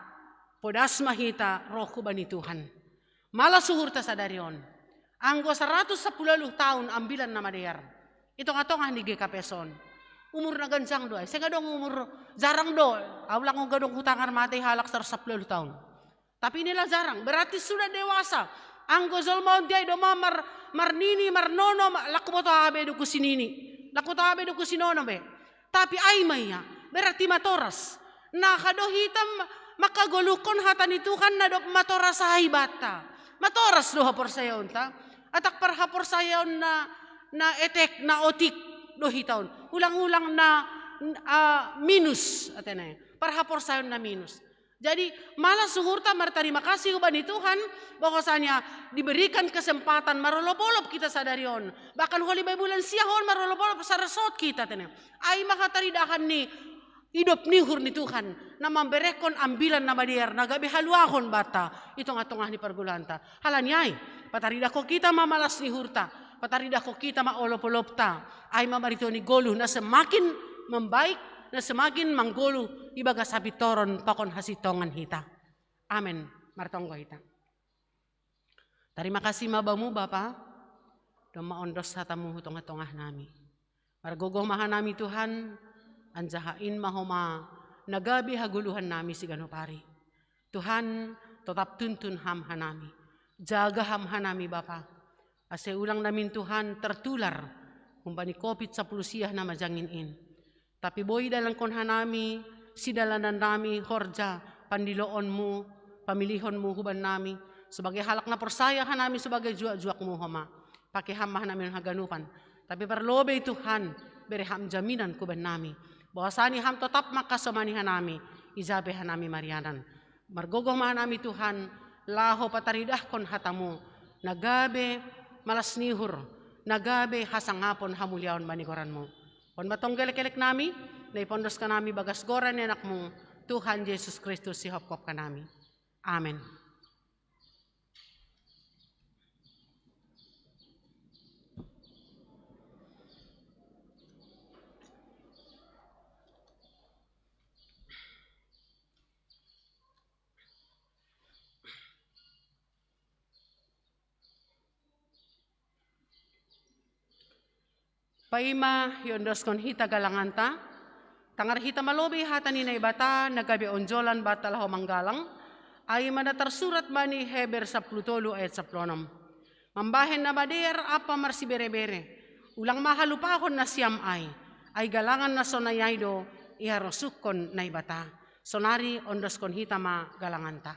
podas ma hita ro hubani Tuhan. Malas uhurta sadari on. Anggo saratus sampulu ualuh taon ambilan na madear. I tongah-tongah ni G K P S on. Umur na ganjang do ai. Seng adong umur jarang do. Au lang gadong hutangar mate halak saratus sampulu ualuh taon. Tapi inilah jarang. Berarti sudah dewasa. Anggo jolma on dia i do ma mar-, marnini, marnono, ma-, lang huboto aha be do husinini. Lang huboto aha be do husinono be. Tapi ai ma ia, berarti matoras. Na aha do hita ma-, mangkagoluhkon hata ni Tuhan na dob matoras ai banta. Matoras do haporsayaonta. Atak parhaporsayaon na, na etek, na otik do hita on. Ulang-ulang na, ah, minus, atena. Parhaporsayaon na minus. Jadi, malas uhurta martarima kasih hubani Tuhan, bahwasanya diberikan kesempatan marolop-olop kita sadari on. Bahkan holi bai bulan sia on marolop-olop sarsot kita, tene. Ai ma hataridahan ni idop ni uhur ni Tuhan, na mamberehon ambilan na madear, na gabe haluahon banta, i tongah-tongah ni pargulanta. Halani ai, pataridahkon hita ma malas ni uhurta, pataridahkon hita ma olop-olopta, ai ma marhite ni goluh na semakin membaik, na semakin manggoluh ibagas hapintoron pakon hasintongan hita. Amen. Martonggo hita. Tarima kasih ma Bamu, Bapa, domma ondos hatamu hu tongah-tongah nami. Margogoh ma hanami Tuhan, anjaha in ma homa na gabe hagoluhan nami siganup ari. Tuhan, totap tuntun Ham hanami. Jaga Ham hanami, Bapa. Ase ulang namin Tuhan tertular Humbani Covid sapuluh siah na manjangin in. Tapi boi dalankon hanami, sidalanan nami horja, pandiloonmu, pamilihonmu huban nami, sebagai halak na porsaya hanami sebagai juak-juakmu homa. Pake ham ma hanami haganupan. Tapi parlobei Tuhan, bere ham jaminan huban nami. Bahwasani ham totap mangkasomani hanami, ijabe hanami marianan. Margogoh ma hanami Tuhan, laho pataridahkon hatamu, na gabe malas ni uhur, na gabe hasangapon hamuliaon bani goranmu. On ma tong gelek-gelek nami, na ipondos hanami bagas goran ni anakmu, Tuhan Yesus Kristus sihopkop hanami. Amen. Paima iondoskon hita galanganta, tangar hita ma lobei hata ni Naibata na gabe onjolan banta laho manggalang, ai ma na tarsurat bani Heber sapuluh tolu ayat sapuluh onom. Mambahen na madear ampa marsibere-bere, ulang ma halupahon nasiam ai, ai galangan na sonai ai do iharosuhkon Naibata. Sonari ondoskon hita ma galanganta.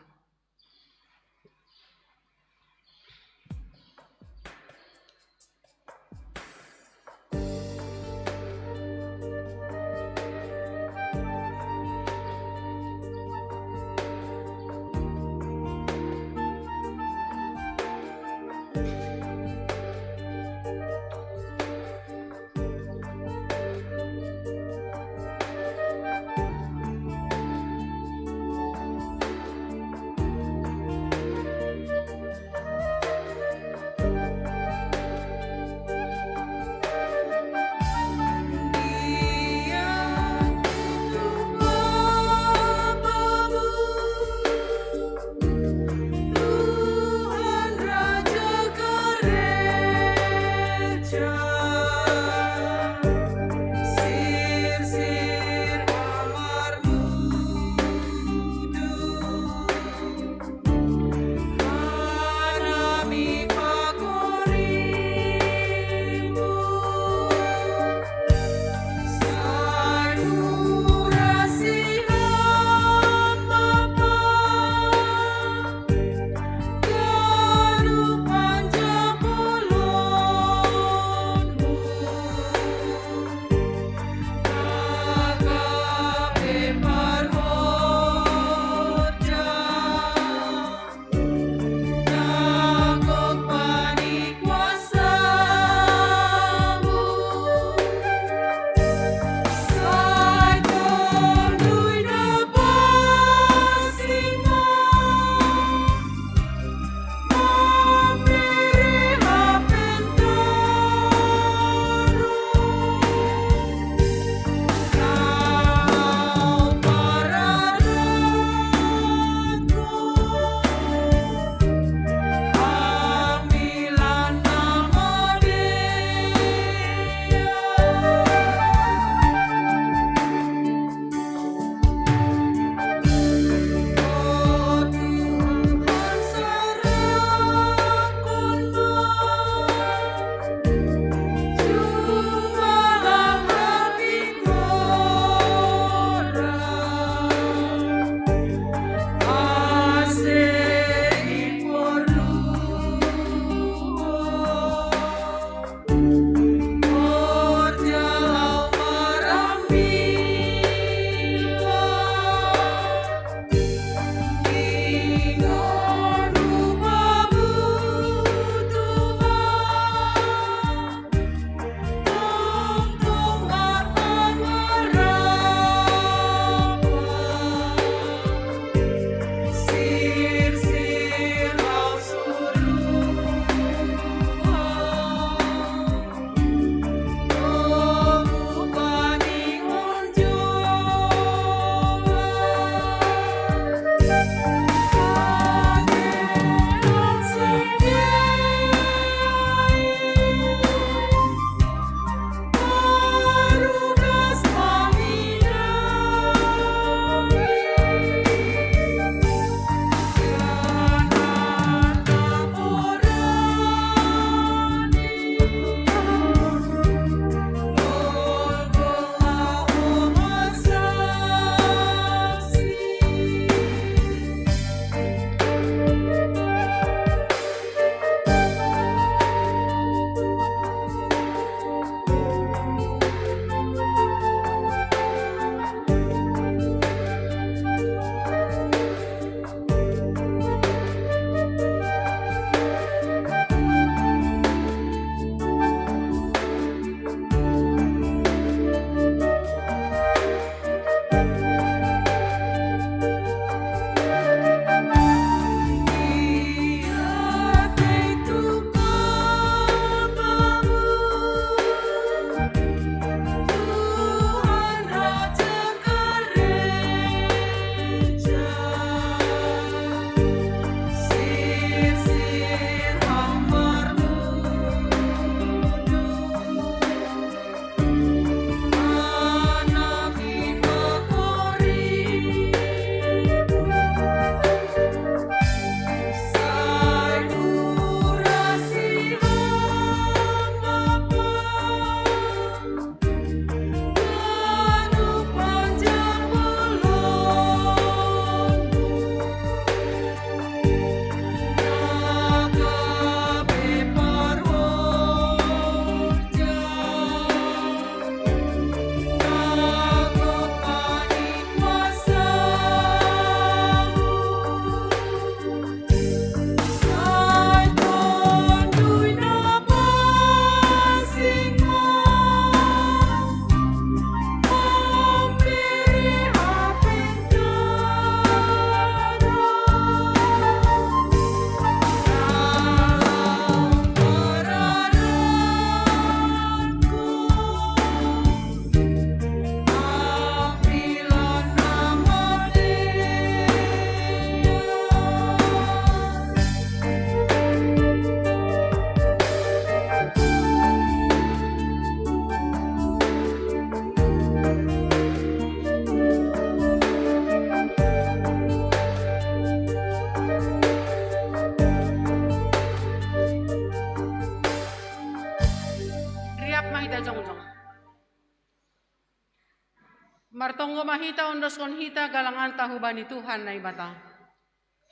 Tonggo ma hita, ondoskon hita galanganta hubani Tuhan Naibata.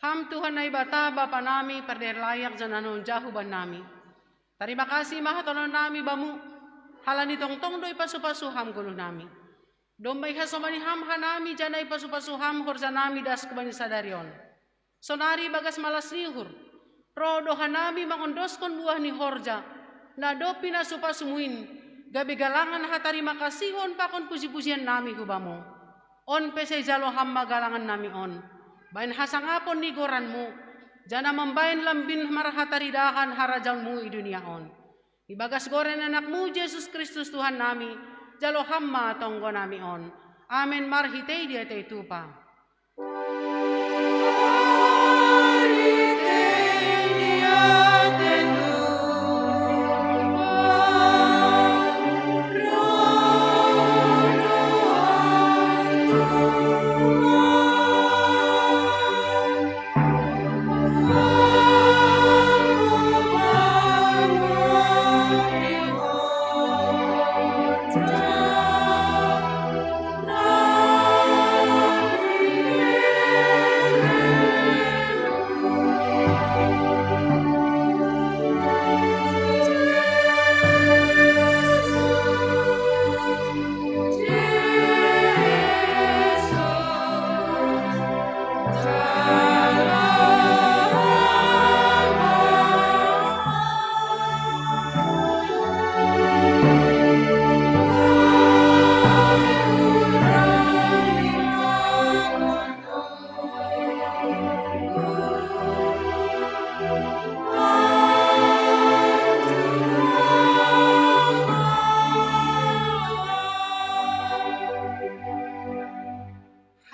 Ham Tuhan Naibata, Bapa nami, pardalayak janah na hunjah hubannami. Tarima kasih ma hatahononnami Bamu, halani tongtong do ipasu-pasu Ham goluhnami. Domma ihasomani Ham hanami, janah ipasu-pasu Ham horjanami das hubani sadari on. Sonari bagas malas ni uhur, roh do hanami mangondoskon buah ni horja na dob pinasu-pasumu in, gabe galangan hatarima kasihon pakon puji-pujiannami hu Bamu. On pe sai jalo Ham ma galangannami on, bahen hasangapon ni goranMu, janah mambahen lambin marhataridahan harajaonMu i dunia on. Ibagas goran ni AnakMu Jesus Kristus Tuhannami, jalo Ham ma tonggonami on. Amen. Marhitei diatei tupa.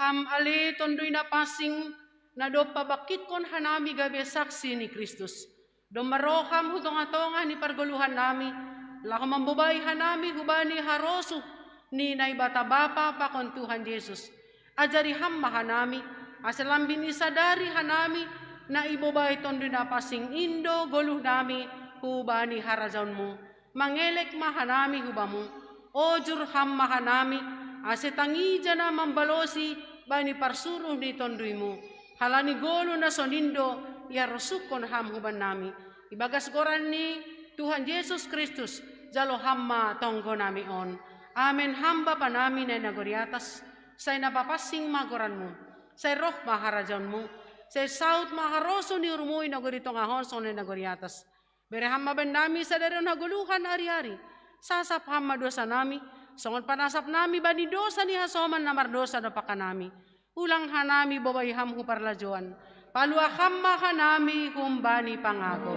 Ham ale Tonduy Napansing, na dob pabangkitkon hanami gabe saksi ni Kristus. Domma roh Ham hu tongah-tongah ni pargoluhannami, laho mambobai hanami hubani harosuh ni Naibata Bapa pakon Tuhan Jesus. Ajari Ham ma hanami, ase lambin isadari hanami, na ibobai Tonduy Napansing in do goluhnami hubani harajaonMu. Mangelek ma hanami hu Bamu, ojur Ham ma hanami, ase tangihon janah mambalosi bani parsuruh ni TonduyMu. Halani goluh na sonin do iharosuhkon Ham hubannami. Ibagas goran ni Tuhan Jesus Kristus, jalo Ham ma tonggonami on. Amen. Ham Bapa nami na i nagori atas, sai na papansing ma goranMu, sai roh ma harajaonMu, sai saud ma harosuh ni uhurMu i nagori tongah on songon na i nagori atas. Bere Ham ma bannami sadari on hagoluhan ari-ari. Sasap Ham ma dosanami, songon panasapnami bani dosa ni hasoman na mardosa dompak hanami. Ulang hanami bobai Ham hu parlajouan. Paluah Ham ma hanami humbani pangago.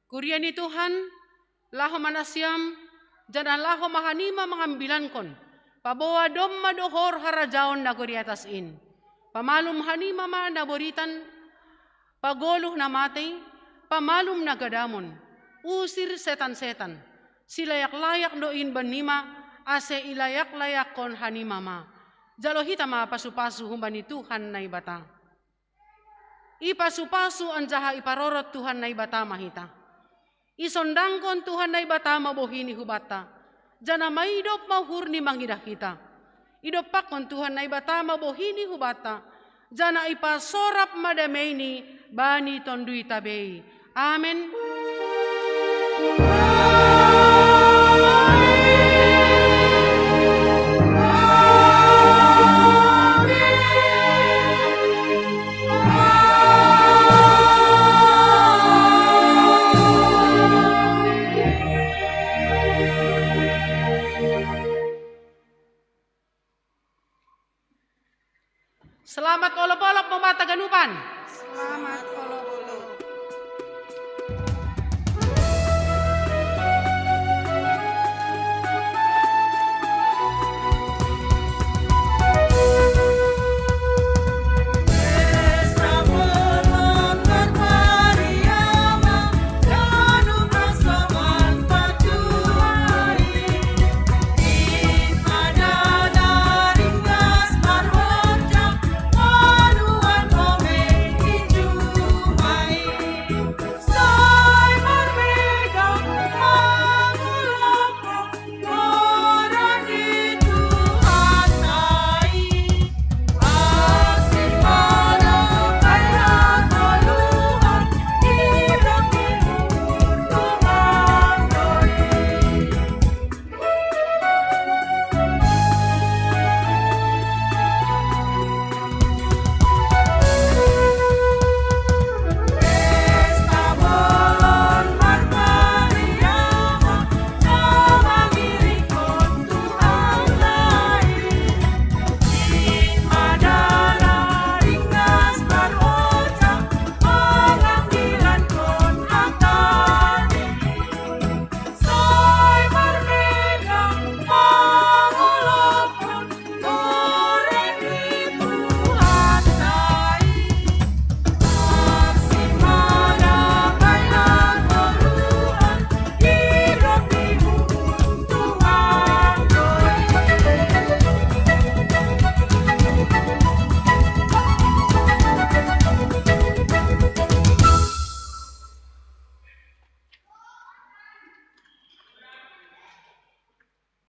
Kuria ni Tuhan, laho ma nasiam, janah laho ma hanima mangambilankon, paboa domma dohor harajaon nagori atas in. Pamalum hanima ma na boritan, pagoluh na matei, pamalum na gadamon, usir setan-setan. Silayak-layak do in bannima, ase ilayak-layakkon hanima ma. Jalo hita ma pasu-pasu humbani Tuhan Naibata. Ipasu-pasu anjaha iparorot Tuhan Naibata ma hita. Isondangkon Tuhan Naibata ma bohini hubanta, janah maidop ma uhurni mangidah hita. Idompakkon Tuhan Naibata ma bohini hubanta, janah ipasorap ma dameini bani tonduyta bei. Amen. Selamat olop-olop mo mataganupan. Salamat